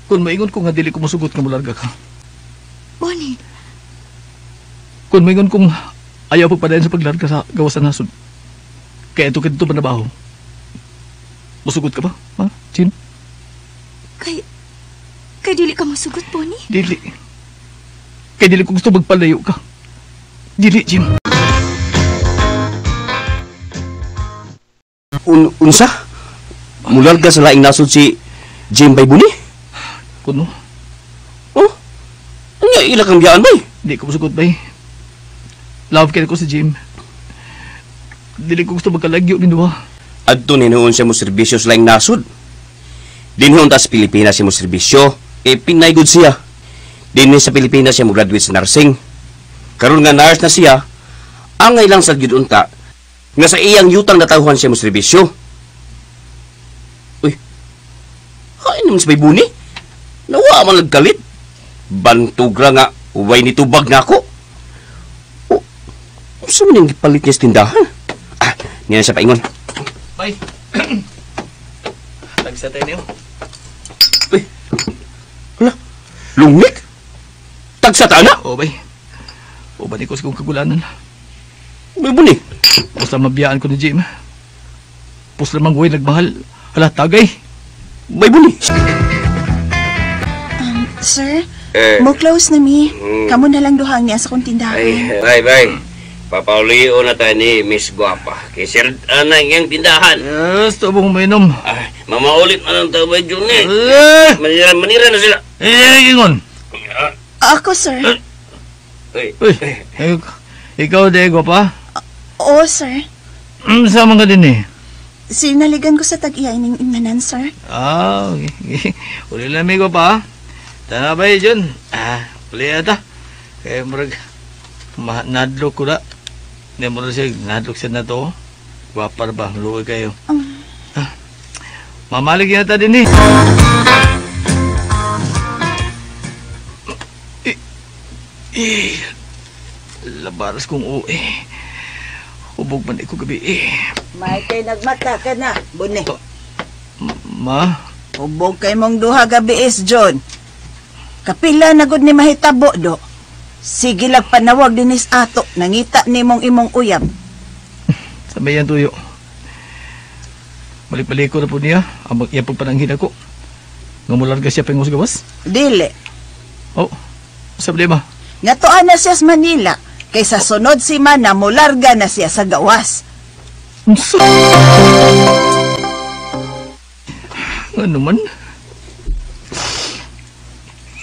Kung maingon ko nga dili ko mosugot nga molarga ka. Bonnie. Kung maingon kong ayaw pagpadayon sa paglarga sa gawas sa nasod. Kaya ito kadto manabaho. Musugot ka ba? Ha, Jim? Kay dili ka musugot, Bonnie? Dili. Kay dili ko gusto magpalayo ka. Dili, Jim. Unsa? Mularga sa laing nasod si Jim bay Bonnie? Kuno? Oh? Ano ila kang biyaan bay? Di ko musugot bay. Love kaya ko si Jim. Dili ko gusto magkalagyo ni duha. Adto ni noon siya mo serbisyo sa laing nasod. Dinhon ta sa Pilipinas siya mo serbisyo. E pinaygod siya. Dinhi sa Pilipinas siya mo graduate sa nursing. Karon nga nurse na siya, angay lang sa gyud unta nga sa iyang yutang natawhan siya mo serbisyo. Uy. Hain naman si bay Bonnie. Nawa man nagkalit. Bantugra nga uway ni tubag nako. Oh, unsa man yung gipalit niya sa tindahan? Ah, niya na siya paingon. Bye. Tagsa tayo niyo. Uy. Hala. Lungnik? Tagsa ta na? Oo, bay. Uban ko sa kong kagulanan. Bay, Bonnie. Basta mabiyaan ko ni Jim. Pusla mang buhay nagmahal. Hala, tagay. Bay, Bonnie. Sir, mo close na mi. Kamu na lang duhang niya sa kong tindahan. Ay, bye, bye. Papaulio na tayo ni Miss Guapa. Kay Sir Ana iyang tindahan. Yes, tubo kong mainom. Ay, mamaulit na lang tayo ba, Jun eh. Manira na sila. Eh, ingon. Ako, sir. Uy. Uy, ikaw, de, Guapa? Oo, sir. Sama ka din eh. Sinaligan ko sa tag-iya ining inanan, sir. Ah, okay. Uli lang, mi, Guapa. Tana ba, Jun? Ah, uli ata. Kaya murag, nadlok ko na. Hindi mo na siya, nadlok siya na to. Guwapa ba? Luwi kayo. Ah, mamalig yata din eh. Eh, labaras kong uwi. Hubog man ko gabi eh. May kay nagmata ka na, Bune. Ma? Hubog kay mong duha gabi is, John. Kapila na gud ni mahitabo do. Sige lang panawag dinis ato, nangita ni mong imong uyab. Sa mayan tuyo. Balik-balik ko na po niya, ang iyang pagpananghin ako. Ngamularga siya pengos gawas? Dili. Oh, sa problema. Ngatuan na siya sa Manila, kay sa sunod si Mana mularga na siya sa gawas. Unsa? Ano man?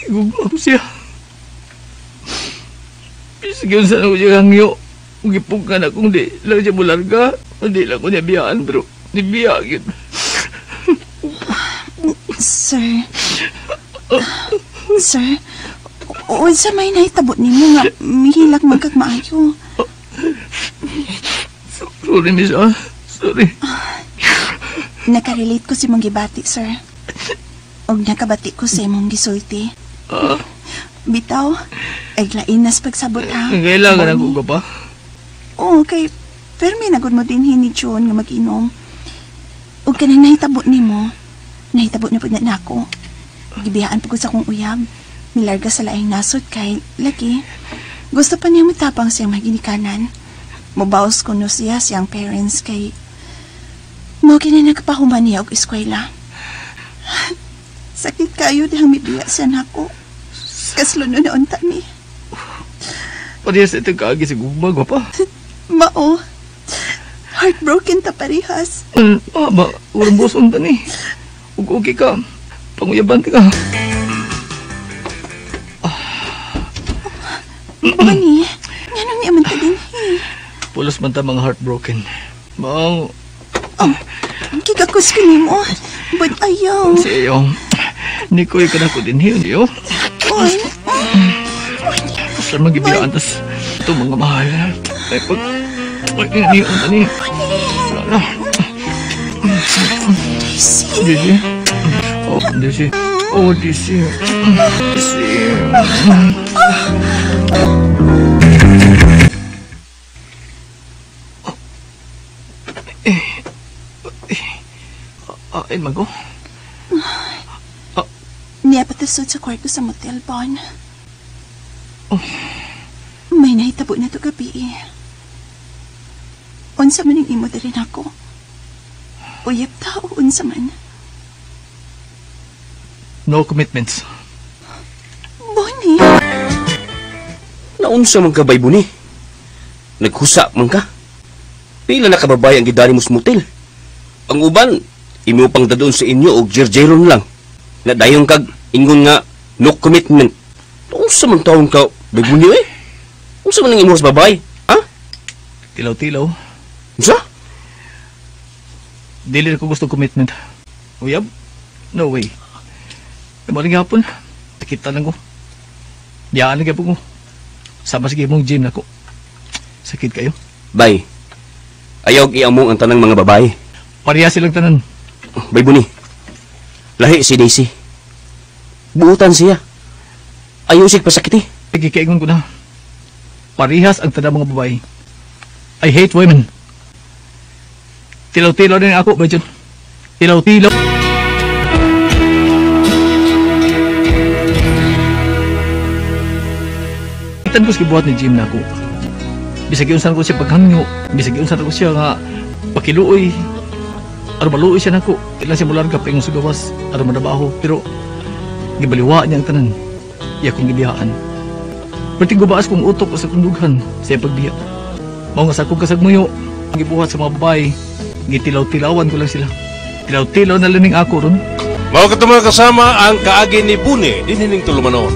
Igugma ko siya. Sige, unsa na ko siya hangyo. Gipugkan akong di lang siya mularga. Hindi lang ko niya biyaan, bro. Di biya, yun. Sir. Sir, unsa may nahitabo nimo nga mihilak man kag maayo? Sorry, miss, ah. Sorry. Nakarelate ko sa imong gibati, sir. Og nakabati ko sa imong gisulti. Bitaw, ay lain nas pagsabot, ha? Kailangan ako ka pa. Oo, kay permi na gud mo dinhi ni John nga mag-inom. Ug kanang nahitabo nimo, nahitabo na pud na nako. Gibiyaan pud ko sa akong uyab. Milarga sa laing nasod kay lagi. Gusto pa niya matapang siyang maginikanan. Mobaos ko no siya siyang parents kay mao kini nagpahuman niya og eskwela. Sakit kayo dihang mibiya siya nako. Kasluno na unta mi. Parehas ito kaagi sa gugma, gwapa. Mao. Heartbroken ta parehas. Ba, urang boss unta ni. Ug okay ka. Panguyaban ka. Bonnie, nganong niya man ta dinhi? Pulos man ta mga heartbroken. Mao. Oh, gigakos ko nimo. But ayaw. Si ayaw. Nikoy ka na ko dinhi, yo. Oy. Basta magibiyaan tas ito mga mahal. Ay pag ay ni unta ni. Wala na. Daisy. Daisy. Oh, Daisy. Oh, Daisy. Daisy. Ay, mago. Niya patasod sa kwarto sa motel, Bon. Oh. May nahitabo na to gabi eh. Unsa man ang imo diri nako? Uyab ta o unsa man? No commitments. Bonnie! Naunsa man ka, bay, Bonnie? Naghusa man ka? Pila na kababay ang gidali mo sa motel? Ang uban, imo pang dadon sa inyo og jerjeron lang. Na dayon kag ingon nga no commitment. Unsa man taon ka, bay, Bonnie eh? Unsa man ang imo sa babay? Ha? Tilaw-tilaw. Unsa? Dili ko gusto commitment. Uyab? No way. Maring hapon, nakita lang ko. Diyaan lang ko. Sama sige mong gym na ko. Sakit kayo. Bay, ayaw iamong ang tanang mga babae. Pareha silang tanan. Bay, Bonnie, lahi si Daisy. Buutan siya. Ayaw siya pasakit eh. Nagkikaingon ko na. Parehas ang tanang mga babae. I hate women. Tilaw-tilaw din ako, Bay John. Tilaw-tilaw. Tan ko sa gibuhat ni Jim na ako. Bisag iunsan ko siya paghangyo, bisag iunsan ko siya nga pakiluoy. Aron maluoy siya nako. Ilan siya mularga paingon sa gawas, aron manabaho, pero gibaliwa niya ang tanan. Iya kong gibiyaan. Perting gubaas kong utok sa kundughan sa iyang pagbiya. Mao nga sa akong kasagmuyo, ang gibuhat sa mga babae, gitilaw-tilawan ko lang sila. Tilaw-tilaw na lang ako ron. Mao kato mga kasama ang kaagi ni Bune dinhining tulumanon.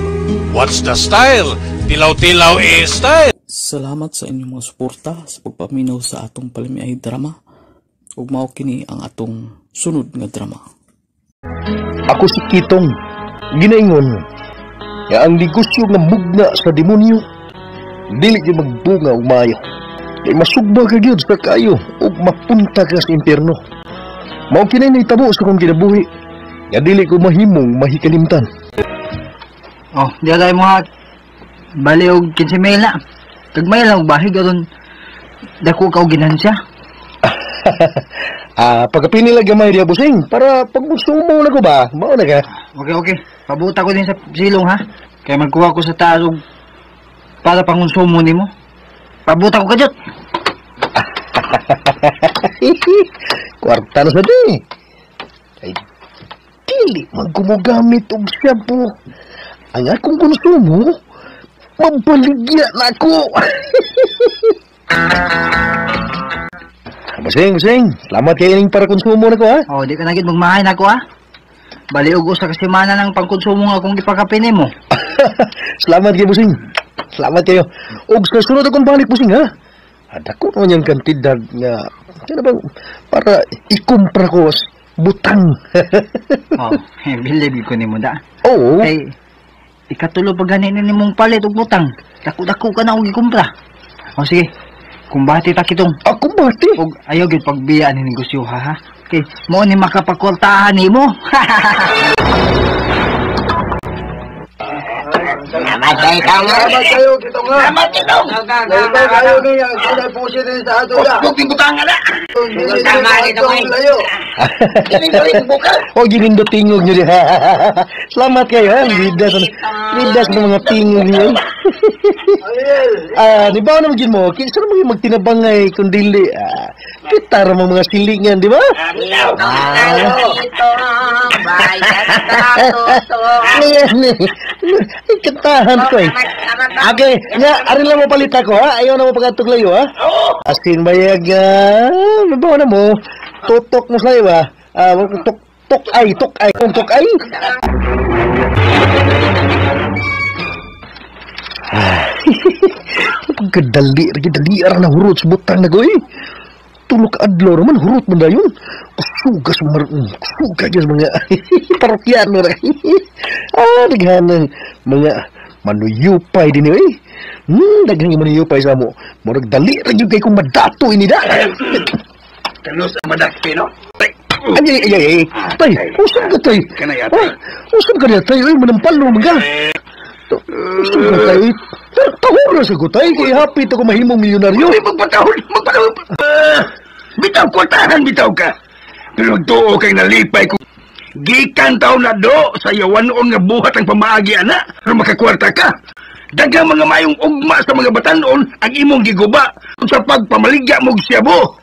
What's the style? Tilaw-tilaw is style. Salamat sa inyong mga suporta sa pagpaminaw sa atong palamiay drama. Ug mao kini ang atong sunod nga drama. Ako si Kitong, ginaingon nga ang negosyo nga mugna sa demonyo dili gyud magbunga og maayo. Kay masugba ka gyud sa kaayo ug mapunta ka sa impyerno. Mao kini nahitabo sa akong kinabuhi nga dili ko mahimong mahikalimtan. Oh, di tayo mga bali og 15 mil na. Tagmay lang og bahig aron dako ka og ginansya. Pagkapili lang gamay diya busing para pagkonsumo na ko ba? Mao na ka. Okay, okay. Pabuta ko din sa silong ha. Kay magkuha ko sa taas og para pangonsumo nimo. Pabuta ko kadyot. Kwarta na sa di. Ay, dili man gumugamit og shampoo. Ang akong konsumo, mabaligya na ako. Busing, busing. Salamat kayo ning para konsumo na ko, ha? Oh, di ka na gid magmahay na ako, ha? Bali og usa ka semana ng pangkonsumo nga akong gipakapin nimo. Salamat kayo, busing. Salamat kayo. Og sa sunod akong balik, busing, ha? Dako naman yung kantidad nga, ano bang, para ikumpra ko butang. Oh, believe ko nimo da. Oo. Kay ikatulo pa gani ni nimong palit og butang. Dako-dako ka na og gikumpra. O sige, kumbati ta kitong. Ah, kumbati? Og ayaw gyud pagbiya ni negosyo ha, ha? Kay mo ni makapakwartahan nimo. Salamat kayo, tong. Salamat kayo, kitong ha. Salamat, kitong. Nalipay kayo niya. Kunay pusi din sa ato na. Kusog yung butanga na. Tama rin ako eh. O ginindo tingog nyo diha. Salamat kayo ha. Lidas lidas ng mga tingog niyo. Ah, di ba naman gin mo? Kinsa naman yung magtinabangay kung dili. Ah, kita ra mga silingan, di ba? Ah. Kantahan ko eh. Okay, nga, ari lang mo palit ako ha. Ayaw na mo pagkatog layo ha. Asin bayag, ah, na mo. Tutok mo sa'yo ha. Ah, tok, tok ay, tok ay, kung tok ay. Pagkadali, dali na hurot sa butang na ko eh. Tulok adlaw naman, hurot man dayon. Kusugas kusugas sa mga parokyano ra. Ah, daghan mga manuyupay din eh. Daghan yung manuyupay sa mo. Murag dali ra gyud kay kung madato ini da. Kanos ang madakpi, no? Ay, ay, ay, ay. Tay, usap ka tay. Usap ka niya tay. Ay, manampalo man ka. Usap ka tay. Tahura sa ko tay. Kaya hapit ako mahimong milyonaryo. Ay, magpatahol, magpatahol. Bitaw kwartahan, bitaw ka. Pero tuo kay nalipay ko. Gikan taon na do sa yawanon nga buhat ang pamaagi, ana. Pero makakwarta ka. Daghang mga mayong ugma sa mga batanon ang imong giguba sa pagpamaligya mong siyabo.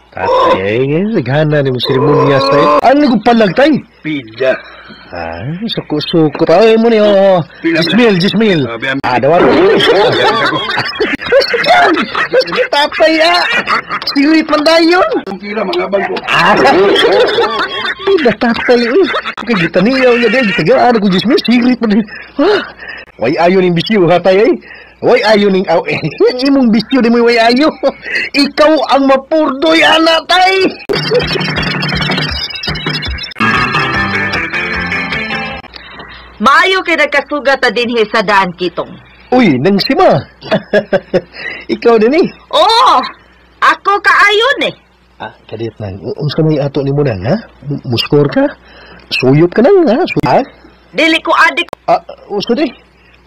Tatay, naghana ni mo seremonya sa ano kung palag tay? Pida. Ay, suko-suko. Ay mo niyo. Jismil, jismil. Ah, dawar. Sige, tatay, ah. Sirit man dayon. Pila, mga bangko. Ah, pila, tatay, eh. Kaya kita niyaw niya din. Gitagaan ako, jismil. Sirit man dayon. Way ayon yung bisyo, ha, tay, eh. Way ayo ning aw eh. Imong bisyo di mo way ayo. Ikaw ang mapurdoy ana tay. Maayo kay nagkasugat ta dinhi sa daan kitong. Uy, nang sima. Ikaw din eh. Oo. Ako kaayon eh. Ah, kadit nang unsa may ato nimo nang ha? Muskor ka? Suyop ka nang ha? Ha? Dili ko adik. Ah, usa di.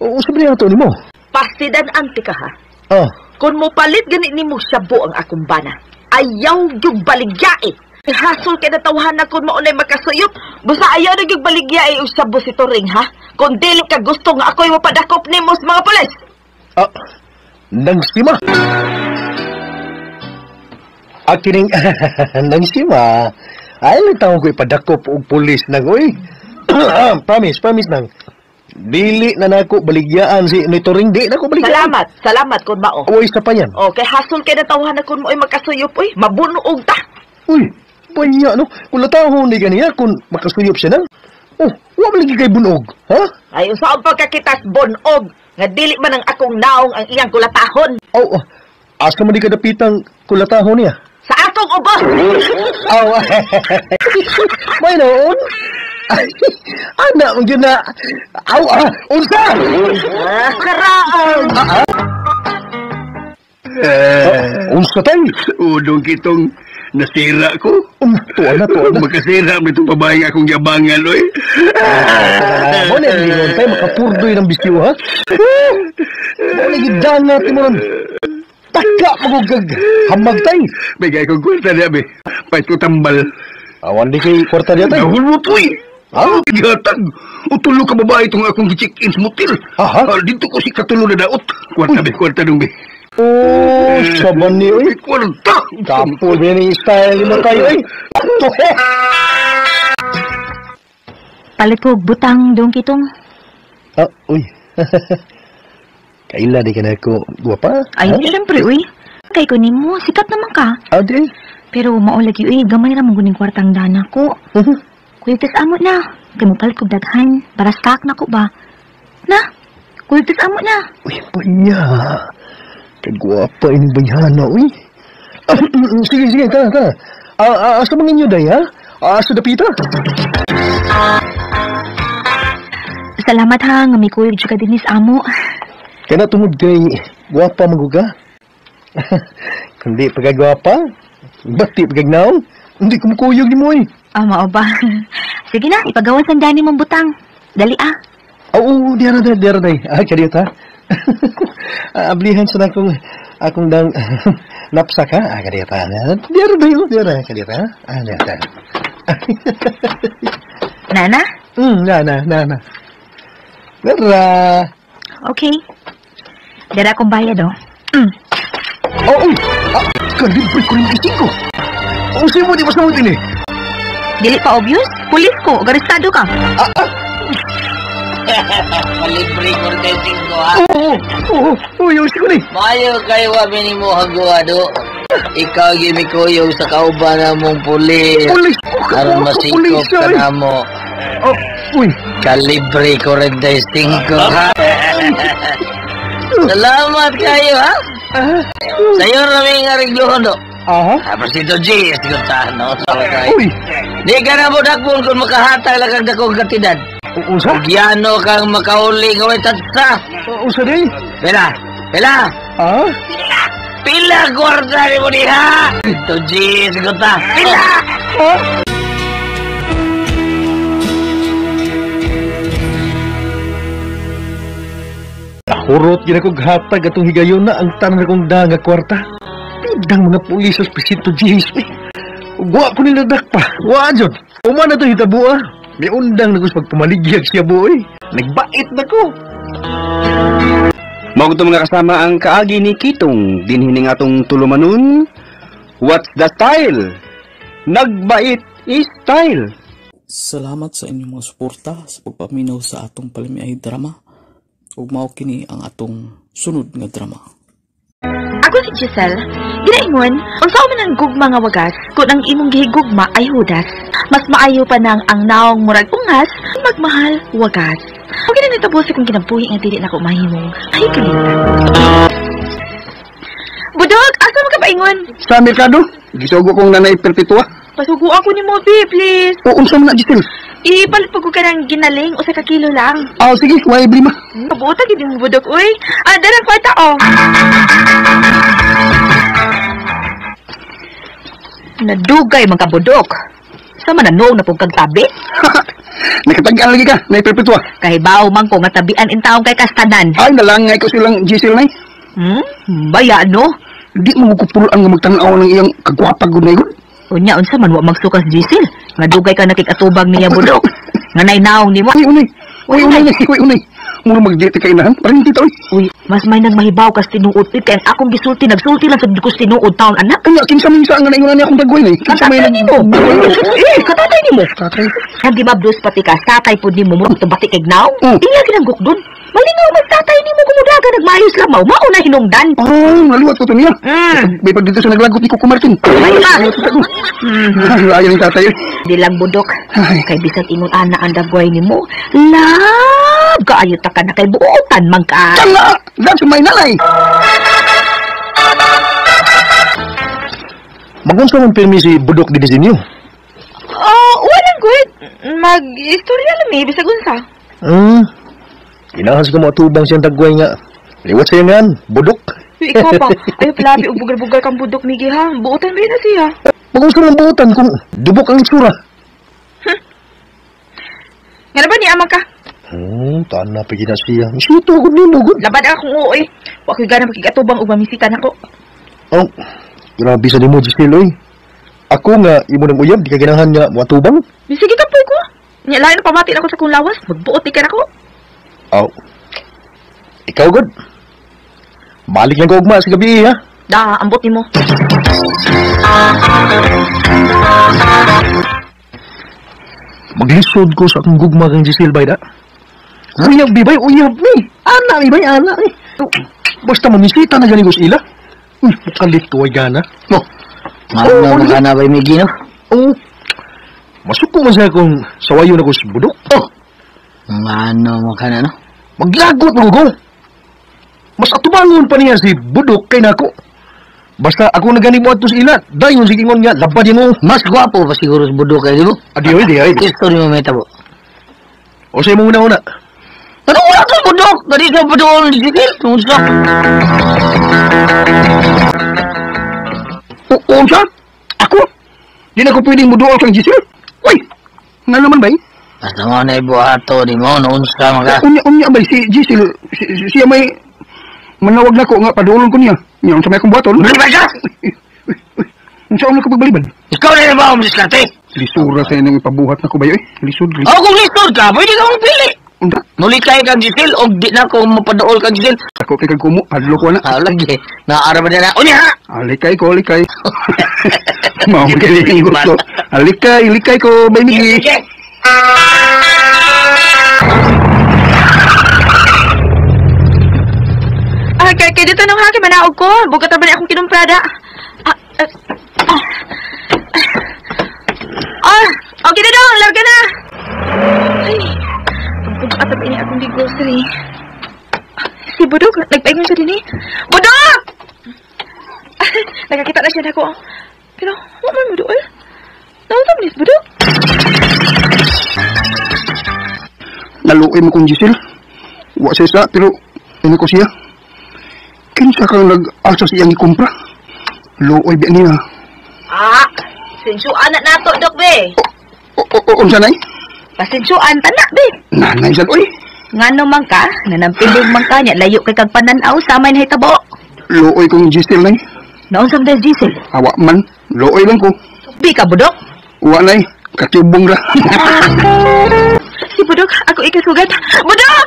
Unsa ba ato nimo? Pasidan anti ka ha. Oh. Kung mo palit gani nimo sabo ang akong bana, ayaw gyud baligya eh. Hasol kay natawahan na kung maunay makasuyop, basta ayaw na gyud baligya eh og sabo si Turing ha. Kung dili ka gusto nga ako'y mapadakop nimo sa mga pulis. Ah, nang sima. Akining nang sima. Ay lang ko ipadakop og pulis nang oy. Promise, promise nang. Dili na nako baligyaan si Nitoring, di nako baligyaan. Salamat, salamat kun mao. Uy, sa pa yan. Okay, hasol kay natawhan na kun mo ay makasuyop, uy, mabunuog ta. Uy, banya no. Kung latahon ni ganiya kun makasuyop siya nang. Oh, wa man lagi kay bunog, ha? Ay, unsaon pagkakitas bunog nga dili man ang akong naong ang iyang kulatahon. Oh, asa man di kadapitang kulatahon niya? Sa akong ubos. Oh, may noon. Anak mo yun na. Aw, ah, unsa? Karaon. Unsa tay? Udong kitong nasira ko. Tuwa na, tuwa na. Makasira mo itong babaeng akong yabangan, oy. Mo na yung lingon tay, makapurdoy ng bisyo, ha? Mo na gidangat mo ron. Taka, magugag. Hamag tay. Bigay kong kwarta niya, be. Pahit ko tambal. Awan di kay kwarta niya tay. Nahulot, uy. Ha? Gihatag. Utulo ka babae itong akong gi-check-in sa motel. Aha? Dito ko si katulo na daot. Kwarta, be. Kwarta dong, be. Oh, saban ni, uy. Kwarta! Kapul, be, ni style mo tayo, uy. Palit ko, butang dong kitong. Ah, uy. Kaila di ka na ako guwapa? Ay, siyempre, uy. Kay ko nimo, sikat naman ka. Ah, di. Pero maulagi, uy, gamay ra mong guning kwartang dana ko. Kuyog amo na. Kay mo palit kog daghan. Para stock na ko ba? Na, kuyog amo na. Uy, panya. Kagwapa ini bayhana, uy. Sige, sige, tara, tara. Asa man ninyo, day, ha? Asa dapita? Salamat ha, nga may kuyog ka dinis amo. Kaya tungod kay gwapa maguga. Kundi pagkagwapa, bati pagkagnaong, hindi kumukuyog ni mo eh. Ah, mao ba? Sige na, ipagawas ang dani mong butang. Dali ah. Oo, diara day, diara day. Ah, kadiyot ha. Ablihan sa akong dang lapsak ha. Ah, kadiyot ha. Diara day, diara, kadiyot ha. Ah, diara. Nana? Nana, nana. Nara. Okay. Dara akong bayad, oh. Oo, ah, kalibre ko rin ising ko. O, sa'yo mo, di ba sa mo din eh? Dili pa obvious? Pulis ko, garistado ka. Palibre ko rin ising ko, ha? Oo, oo, oo, yung ising ko ni. Mayo kayo wabi ni mo hagwado. Ikaw gimikuyog sa kauban na mong pulis. Pulis! Aron masikop ka na mo. Oh, uy. Kalibre ko rin ising ko, ha? Salamat kayo, ha? Sa'yo rami nga regluhon, do. Aha. Tapos dito, G, sigurtahan, no? Uy! Di ka na mo dakpon kung makahatag lang kang dakong katidad. Usa? Ugyano kang makauli nga way tatsa. Usa di? Pila! Pila! Ah? Pila gwarda ni mo diha! Dito, G, sigurta. Pila! Ah? Hurot gina kog hatag atong higayon na ang tanan akong da nga kwarta. Pidang mga pulis sa Presinto Gis. Wa ko nila dakpa. Wa jud. Uma na to hitabo ah. May undang na ko sa pagpamaligyag siya boy. Nagbait na ko. Mao gud mga kasama ang kaagi ni Kitong dinhining atong tulumanon. What's the style? Nagbait is style. Salamat sa inyong mga suporta sa pagpaminaw sa atong palamiay drama. Ug mao kini ang atong sunod nga drama. Ako si Giselle. Ginaingon, unsa man ang gugma nga wagas kun ang imong gihigugma ay hudas. Mas maayo pa nang ang naong murag ungas, magmahal wagas. Ug kini nitabo sa kong kinabuhi nga dili nako mahimong ay kalimtan. Budok, asa man ka paingon? Sa merkado, gisugo kong nanay Perpetua. Pasugo ako ni mo, be, please. O unsa man na, Giselle? Ipalit pa ko ka ng ginaling, usa ka kilo lang. Ah, sige, way brima. Pabuota gid mo budok, uy. Ah, darang kwarta oh. Nadugay man ka budok. Sama na noong na pong kag tabi? Nakatag-an lagi ka, nay Perpetua. Kahibaw man ko nga tabian in taong kay kastanan. Ay, nalangay ko silang Giselle nay. Baya no? Di mo kupulan nga magtan-aw ng iyang kagwapa gud na. Unya unsa man wa magsukas Giselle? Nga dugay ka nakikatubag niya budok. Nga nainaong nimo. Uy, unay. Uy, unay, uy, unay. Mura magdito kay inahan, parinti ta oy. Uy, mas may nagmahibaw kas tinuod kay ang akong gisulti nagsulti lang sa kus tinuod taon anak. Kanya kinsa man sa nga naingon niya akong dagway nay. Kinsa may nimo? Eh, katatay nimo. Tatay. Ang di mabdos pati ka tatay pud nimo mo tubati kay gnaw. Iya ginanggok dun. Malingaw magtatay nimo kumudaga nagmayos lamaw mao na hinungdan. Oh, naliwat ko to niya. May pag dito sa naglagot ni Coco Martin. Ay, ma. Ayaw ni tatay. Di lang budok. Kay bisag ingon ana ang dagway nimo. Lab kaayo ta ka na kay buotan man ka. Tama! That's my nalay. Magunsa man pirmi si Budok di disenyo? Oh, walang good. Mag-istorya lang eh, bisag unsa. Inahas ko matubang siyang tagway nga. Liwat sa'yo nga, Budok. Ikaw pa, ayaw palabi o bugal-bugal kang Budok, Migi ha. Buotan ba na siya? Magunsa man buotan kung dubok ang itsura. Nga na ba ni ama ka? Taan na pigi na siya. Isuto ako nimo, good. Labad akong oo eh. Wa ko'y gana makigatubang ug mamisita nako. Oh, grabe sa nimo, Giselle, oy. Ako nga, imo ng uyab, di ka ganahan nga muatubang. Sige ka po ko. Nya lain na pamati nako sa kong lawas. Magbuot di ka nako. Oh. Ikaw, good. Balik lang ko ugma sa gabi, ha? Da, ambot nimo. Maglisod ko sa akong gugma kang Giselle, bay da. Uyab, bibay, uyab ni. Ana, bibay, ana ni. Basta mamisita na ganing ila. Uy, mukalit ko ay gana. No. Ano mo ka na ba, Migi, no? Oo. Masuko man siya kung sawayo na ko sa budok. Oh. Ano mo ka na, no? Maglagot mo ko. Mas atubangon pa niya si Budok kay nako. Basta ako na gani mo ato sa ila. Dayon sige ingon nga, labad yun mo. Mas gwapo pa siguro sa Budok kay di mo? Adi, adi, adi. History mo may tabo. O sa'yo mo una-una. Ano wala kang Budok? Dali sa Budok ni Giselle. Unsa? Unsa? Ako? Di na ko pwedeng muduol kang Giselle? Uy! Nga naman ba eh? Basta mo na ibuhato ni mo, noon sa mga... Unya ba, si Giselle, siya may manawag na ko nga, padulon ko niya. Niya, unsa may akong buhaton. Balibad ka? Unsa ako pagbaliban? Ikaw na ba akong diskarte? Lisura sa inyong ipabuhat na ko ba yun? Lisod, lisod. O kung lisod ka, pwede ka mong pili. Unsa? Mulikay kang Giselle, o di na ko mapadool kang Giselle. Ako kay kag kumo, hadlo ko na. Ah, lagi. Naaraman na na. Unya ha! Alikay ko, alikay. Mao magaling gusto. Alikay, alikay ko, bay Miggy. Ah, kay dito nung haki manaog ko. Bugat ba ni akong kinumprada? Okay na dong, larga na. Ay, bugat ba ni akong grocery. Si Budok, nagpaingon siya din eh. Budok! Nakakita na siya nako. Pero, wa man mo dool. Naunsa man ni si Budok? Naluoy mo kong Giselle. Wa siya sa, pero ini ko siya. Kinsa kang nag-asa siyang ikumpra? Luoy ba niya? Ah, sensuan na nato, Dok, be. Unsa nay? Pasensuan ta na, be. Nanay sad oy. Ngano man ka, nanampilig man ka niya, layo kay kag pananaw sa may nahitabo. Luoy kong Giselle nay. Naunsa man Giselle? Awa man, luoy lang ko. Bi ka, Budok? Wa nay, katubong ra. Si Budok, ako ikasugat. Budok!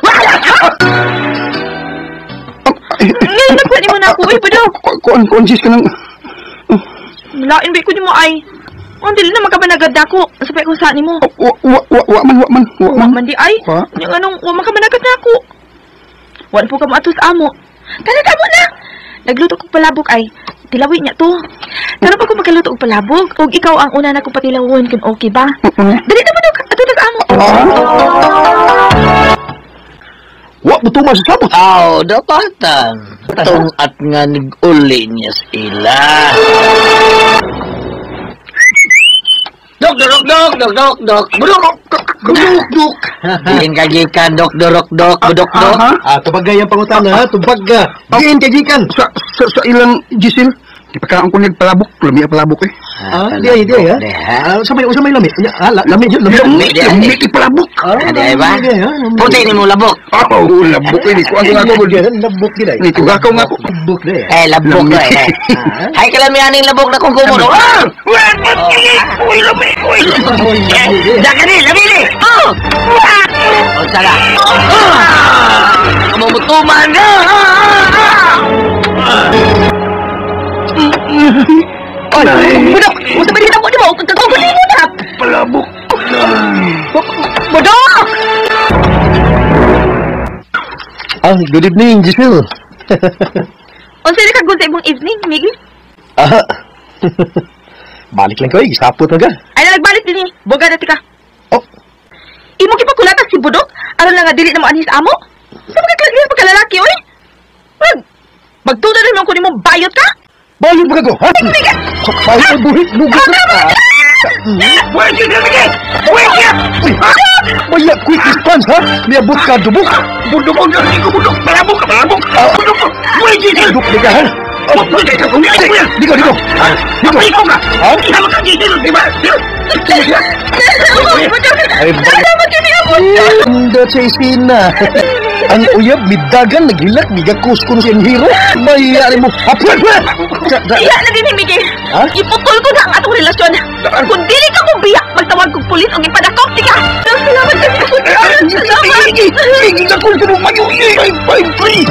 Ngayon nagkuha ni mo na ako, uy, Budok. Kuan, sis ka nang... Lain ba ko ni mo ay? Ang dili na magkabanagad ako. Sabay ko sa ni mo. Wa man, wa man. Wa man di ay. Yung anong, wa man kabanagad na ako. Wa po ka mo atos amo. Tara, tamo na! Nagluto kong palabok ay. Tilawi niya to. Karon pa ko magkaluto og palabok. Og ikaw ang una na kong patilawon kung okay ba? Dali na, Budok! Ato na sa amo. Wa mo tumas sa sabot. Aw, dapatan. Tung at nga nag-uli niya sila. Dok, dok, dok, dok, dok, dok. Budok, dok, dok. Diin ka gikan, dok, dok, dok, budok, dok. Ah, tubagay ang pangutana, ha? Tubag ka. Diin ka gikan. Sa ilang Giselle, di pa kaon ko nagpalabok. Lami ang palabok eh. Ah, di ay, di ay, ha? Sa may lami. Ah, lami yun, lami. Lami ti palabok. Di ay ba? Puti ni mo labok. Oo, labok eh. Kuha ko nga ako. Labok di ay. Kuha ko nga ako. Labok di ay. Eh, labok ko eh. Ay, kalamianing labok na kung kumuno. Ah! Uy, lami! Uy, lami! Daka ni, lami ni! Oh! O, sala. Kamumutuman ka! Ay! Budok! Musta ba dito mo? Di ba? Kagkagunin mo na! Palabok! Budok! Ah, good evening, Giselle. Unsa ni kag sa imong evening, Miggy? Ah. Balik lang ko eh, gisapot na ka. Ay, nagbalik din eh. Boga na tika. Oh. Imo gipakulata si Budok? Aron lang nga dili na mo anhis amo? Sa mga kalagyan pagkalalaki, oy? Mag, magtudo na naman ko nimo bayot ka? Bayot ba ka ko, ha? Bayot ang buhit, lugas na. Wait, you did it! Wait, yeah! Maya, quick response, ha? Miabot ka, dubok! Budok, budok, palabok, palabok! Budok! Wait, you did Budok, di ka, ha? Diko, diko! Diko! Diko ka! Isama ka, Giselle, di ba? Ay, Hindi sa isina. Ang uyab, midagan, naghilak, migakos ko na siyang hero. Mayari mo. Apwet, apwet! Iya na din, Miggy. Iputol ko na ang atong relasyon. Kung dili ka mo biyak, magtawag kong pulis o ipadakop, tika! Salamat ka. Salamat! Sige, dakol ko nung mayo. I'm free!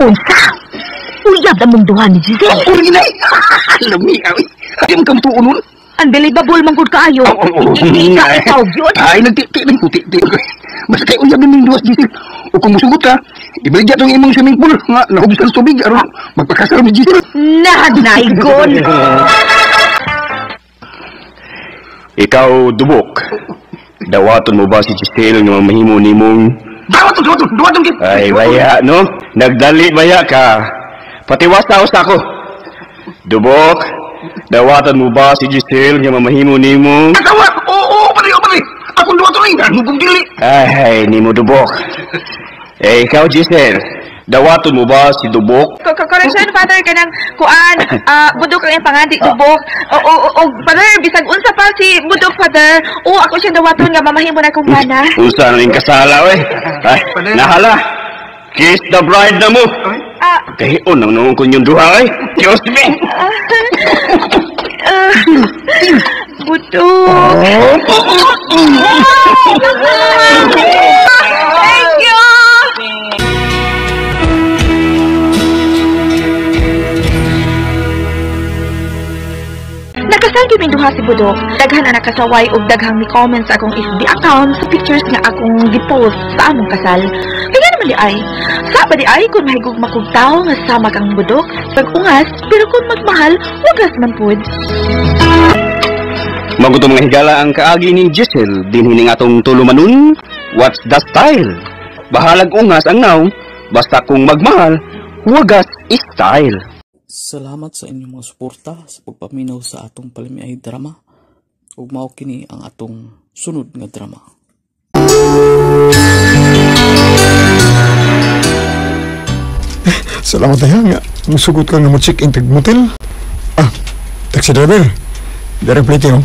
Unsa? Uyab na mong duha ni Giselle. Uri na! Lami, ay. Ay, ang kamtuon nun. Unbelievable man gud kaayo. Hindi ka ikaw yun. Ay, nagtiti, nagtiti. Basta kay uyab na mong duha si Giselle. O kung musugot ka, ibaligya tong imong swimming pool. Nga, nahugsan sa tubig. Aron, magpakasal ni Giselle. Nanaygon! Ikaw, Dubok. Dawaton mo ba si Giselle nga mahimo nimong... Dawaton, dawaton, dawaton! Ay, baya, no? Nagdali baya ka. Patiwas-taos ako. Dubok, dawatan mo ba si Giselle nga mamahimo nimo? Dawat! Oo, pare, pare! Akong dawaton ay, ano kong dili? Ay, nimo Dubok. Eh, ikaw, Giselle, Dawaton mo ba si Dubok? Correction, Father, kanang kuan, Budok ang iyang pangandi, Dubok. O, Father, bisag unsa pa si Budok, Father. O, ako siyang dawaton nga mamahimo na akong bana. Unsa na ning kasala, oy. Ay, nahala. Kiss the bride na mo. Kahion nang noong kunyong duha, ay. Diyos me. Budok. Thank you. Nakasal gyud duha si Budok. Daghan na nakasaway og daghang mi comments sa akong FB account sa pictures nga akong gipost sa among kasal. Kaya naman di ay. Sa ba di ay kung mahigugma kog tawo nga sama kang Budok, pag-ungas, pero kung magmahal, wagas man pud. Maguto mga higala ang kaagi ni Giselle dinhi ning atong tulumanon. What's the style? Bahalag ungas ang naw, basta kung magmahal, wagas style. Salamat sa inyong mga suporta sa pagpaminaw sa atong palamiay drama. Ug mao kini ang atong sunod nga drama. Salamat na nga. Musugot ka nga mo check-in tag motel. Ah, taxi driver. Darang plate oh.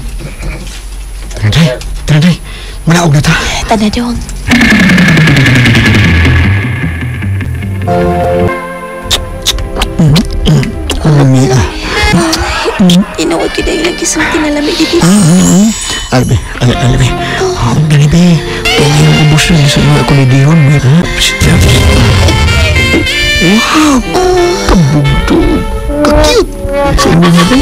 Tara, tara, tara. Manaog na ta. Tana dong. Lami ah. Tinuod ko dahil lagi sa tinalami dito. Albe, albe, albe. Dali be. Pangayong ubos na sa mga kulidiyon. Wow! Kabugto! Ka-cute! Sa inyo na ba?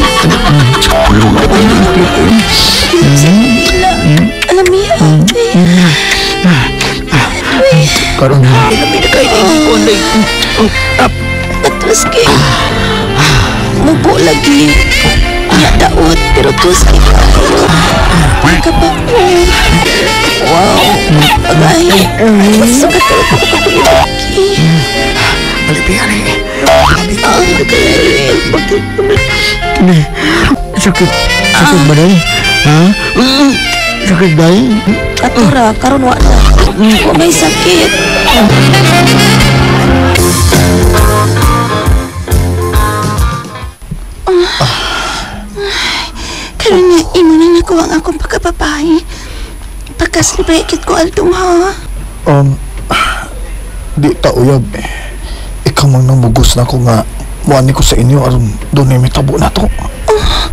Alam niya. Karoon na. Alam niya kayo na ikon. Atos kay. Mubo lagi. Nya daot pero tos kay kayo. Kapag wow. Agay. Sukat ko kapag. Albi, albi. Albi. Sakit. Sakit ba day? Ha? Sakit day? Atura, karon wa na. Wa may sakit. Karon na imo na nakuha ang akong pagkababae. Pagkaslibay kit ko altong ha. Di ta uyab. Ikaw mang namugos na ko nga muani ko sa inyo aron dunay may tabo na to. Oh,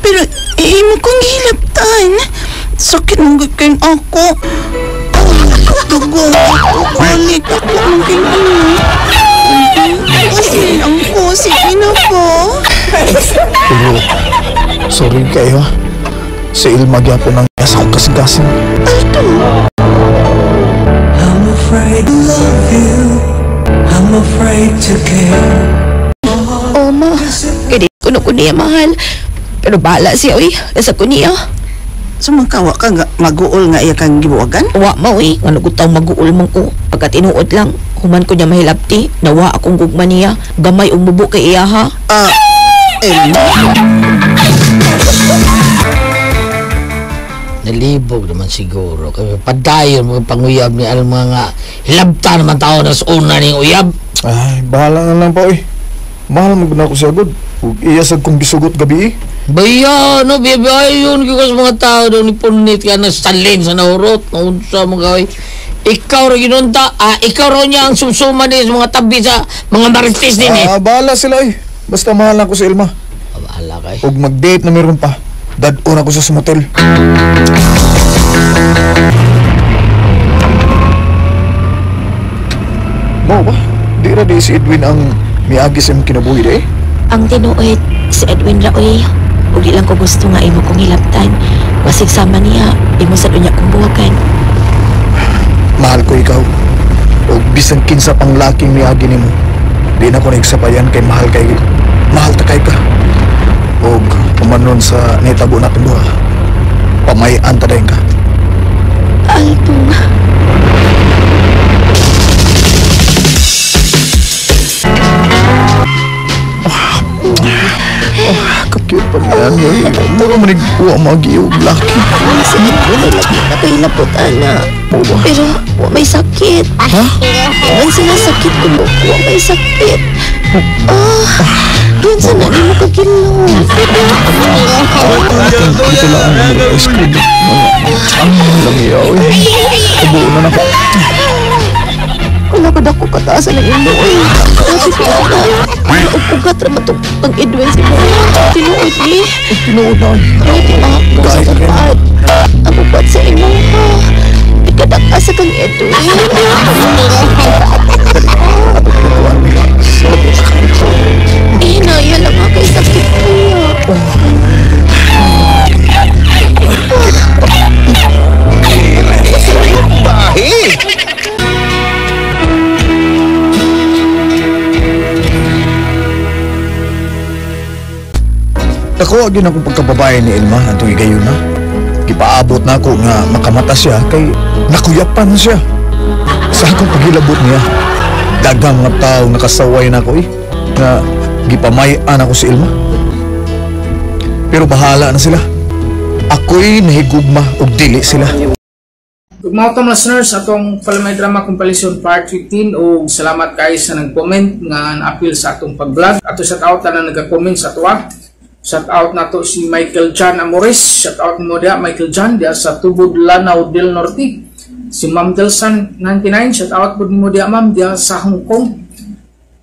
pero imo kong gihilabtan. Sakit mong gikin ako. Dugo. Balik ako mong kinano. Kasi ang pusi ko. Pero sorry kayo ha. Sa Ilma gyapon ang sa akong kasing-kasing. Alto! I'm afraid to love you. I'm afraid to care. Oh, ma. Kaya di ko na ko niya mahal. Pero bahala siya, uy. Nasa ko niya. Sumangkawa ka nga maguol nga iya kang gibuwagan? Wa ma, uy. Nga nagutaw maguol man ko. Pagkat inuod lang, human ko niya mahilabti. Nawa akong gugma niya. Gamay umubo kay iya, ha? Elma? Nalibog naman siguro. Kaya padayon mga panguyab ni alam mga hilabta naman tao na sa una ning uyab. Ay, bahala na lang pa, uy. Mahal mo na ako siya, God. Huwag iyasag kong gisugot gabi, eh. Baya, no, bebe, ayun, kaya sa mga tao daw ni Punit ka na salin sa nahurot, naunsa mga gawin. Ikaw rin ginunta, ikaw rin niya ang sumsuma ni sa mga tabi sa mga marites din, eh. Bahala sila, eh. Basta mahal ako si Elma. Bahala kay. Huwag mag-date na meron pa. Dad-on ako sa motel. Mo ba? Di ra di si Edwin ang miagi sa imong kinabuhi di eh? Ang tinuod, si Edwin ra oy. Ug di lang ko gusto nga imo kong hilabtan. Basig sama niya, imo sa dunya kong buwagan. Mahal ko ikaw. Og bisan kinsa pang laking miagi nimo. Di na ko nagsabayan kay mahal kay mahal ta kay ka. Og umanon sa nitabo natong duha. Pamayan ta dayon ka. Altong. Oh, kakute pa niya. Mura man nagkuha magiyo, laki. Sa Edwin ay lagi na kay lapot, ana. Pero wa may sakit. Ha? Ang sinasakit ko mo, wa may sakit. Ah, yun sa nani mo kagilong. Dito lang ang mga ice cream. Ang lamiyaw eh. Ubo na nako. Wala ko dako kataasan ng imo eh. Grabe ka na. Ugat ra man tong kang Edwin si mo. Tinuod ni. Tinuod na. Grabe mahapno sa tapat. Ang upat sa imo ha. Ikadaka sa kang Edwin. Eh, naya lang ha kay sakit kaya. Bahi! Dako gyud akong pagkababae ni Elma antong higayon na. Gipaabot na ako nga makamata siya kay nakuyapan siya. Sa akong paghilabot niya, daghang mga tao nakasaway na ako eh, nga gipamay-an ako si Elma. Pero bahala na sila. Ako'y nahigugma og dili sila. Ug mga atong listeners, atong Palamay Drama Compilation Part 15 og salamat kay sa nag-comment nga na-appeal sa atong pag-vlog. Ato shout out na nag-comment sa atoa. Shout out na to si Michael John Amores. Shout out mo diha Michael John diha sa Tubod Lanao del Norte. Si Ma'am Delsan 99, shout out pud mo diha ma'am diha sa Hong Kong.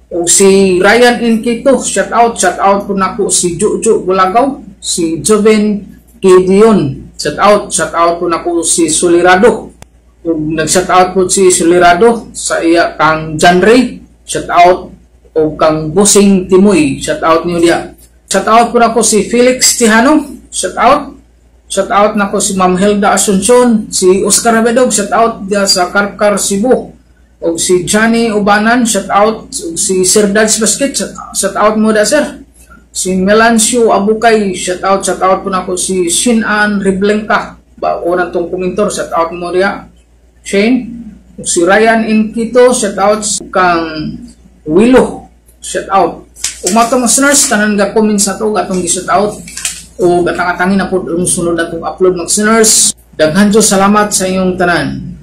O si Ryan Inquito, shout out pud nako si Jojo Bulagaw, si Joven Gideon, shout out pud nako si Solirado. Ug nag-shout out pud si Solirado sa iya kang John Ray, shout out og kang Busing Timoy, shout out niyo diha. Shout out po nako si Felix Tijano, shout out. Shout out nako si Ma'am Hilda Asuncion, si Oscar Rabedog, shout out diha sa Karkar Cebu. Og si Johnny Ubanan, shout out. Og si Sir Dads Basket, shout out mo da sir. Si Melancio Abukay, shout out po nako si Shinan Riblenka, ba unang tong komentor, shout out mo diha. Shane, og si Ryan Inquito, shout out kang Willow, shout out. Ug mga atong listeners, tanan nga comment sa ato atong gi-shout out o gatang-atangin na po ang sunod atong upload mga listeners. Daghan jud salamat sa inyong tanan.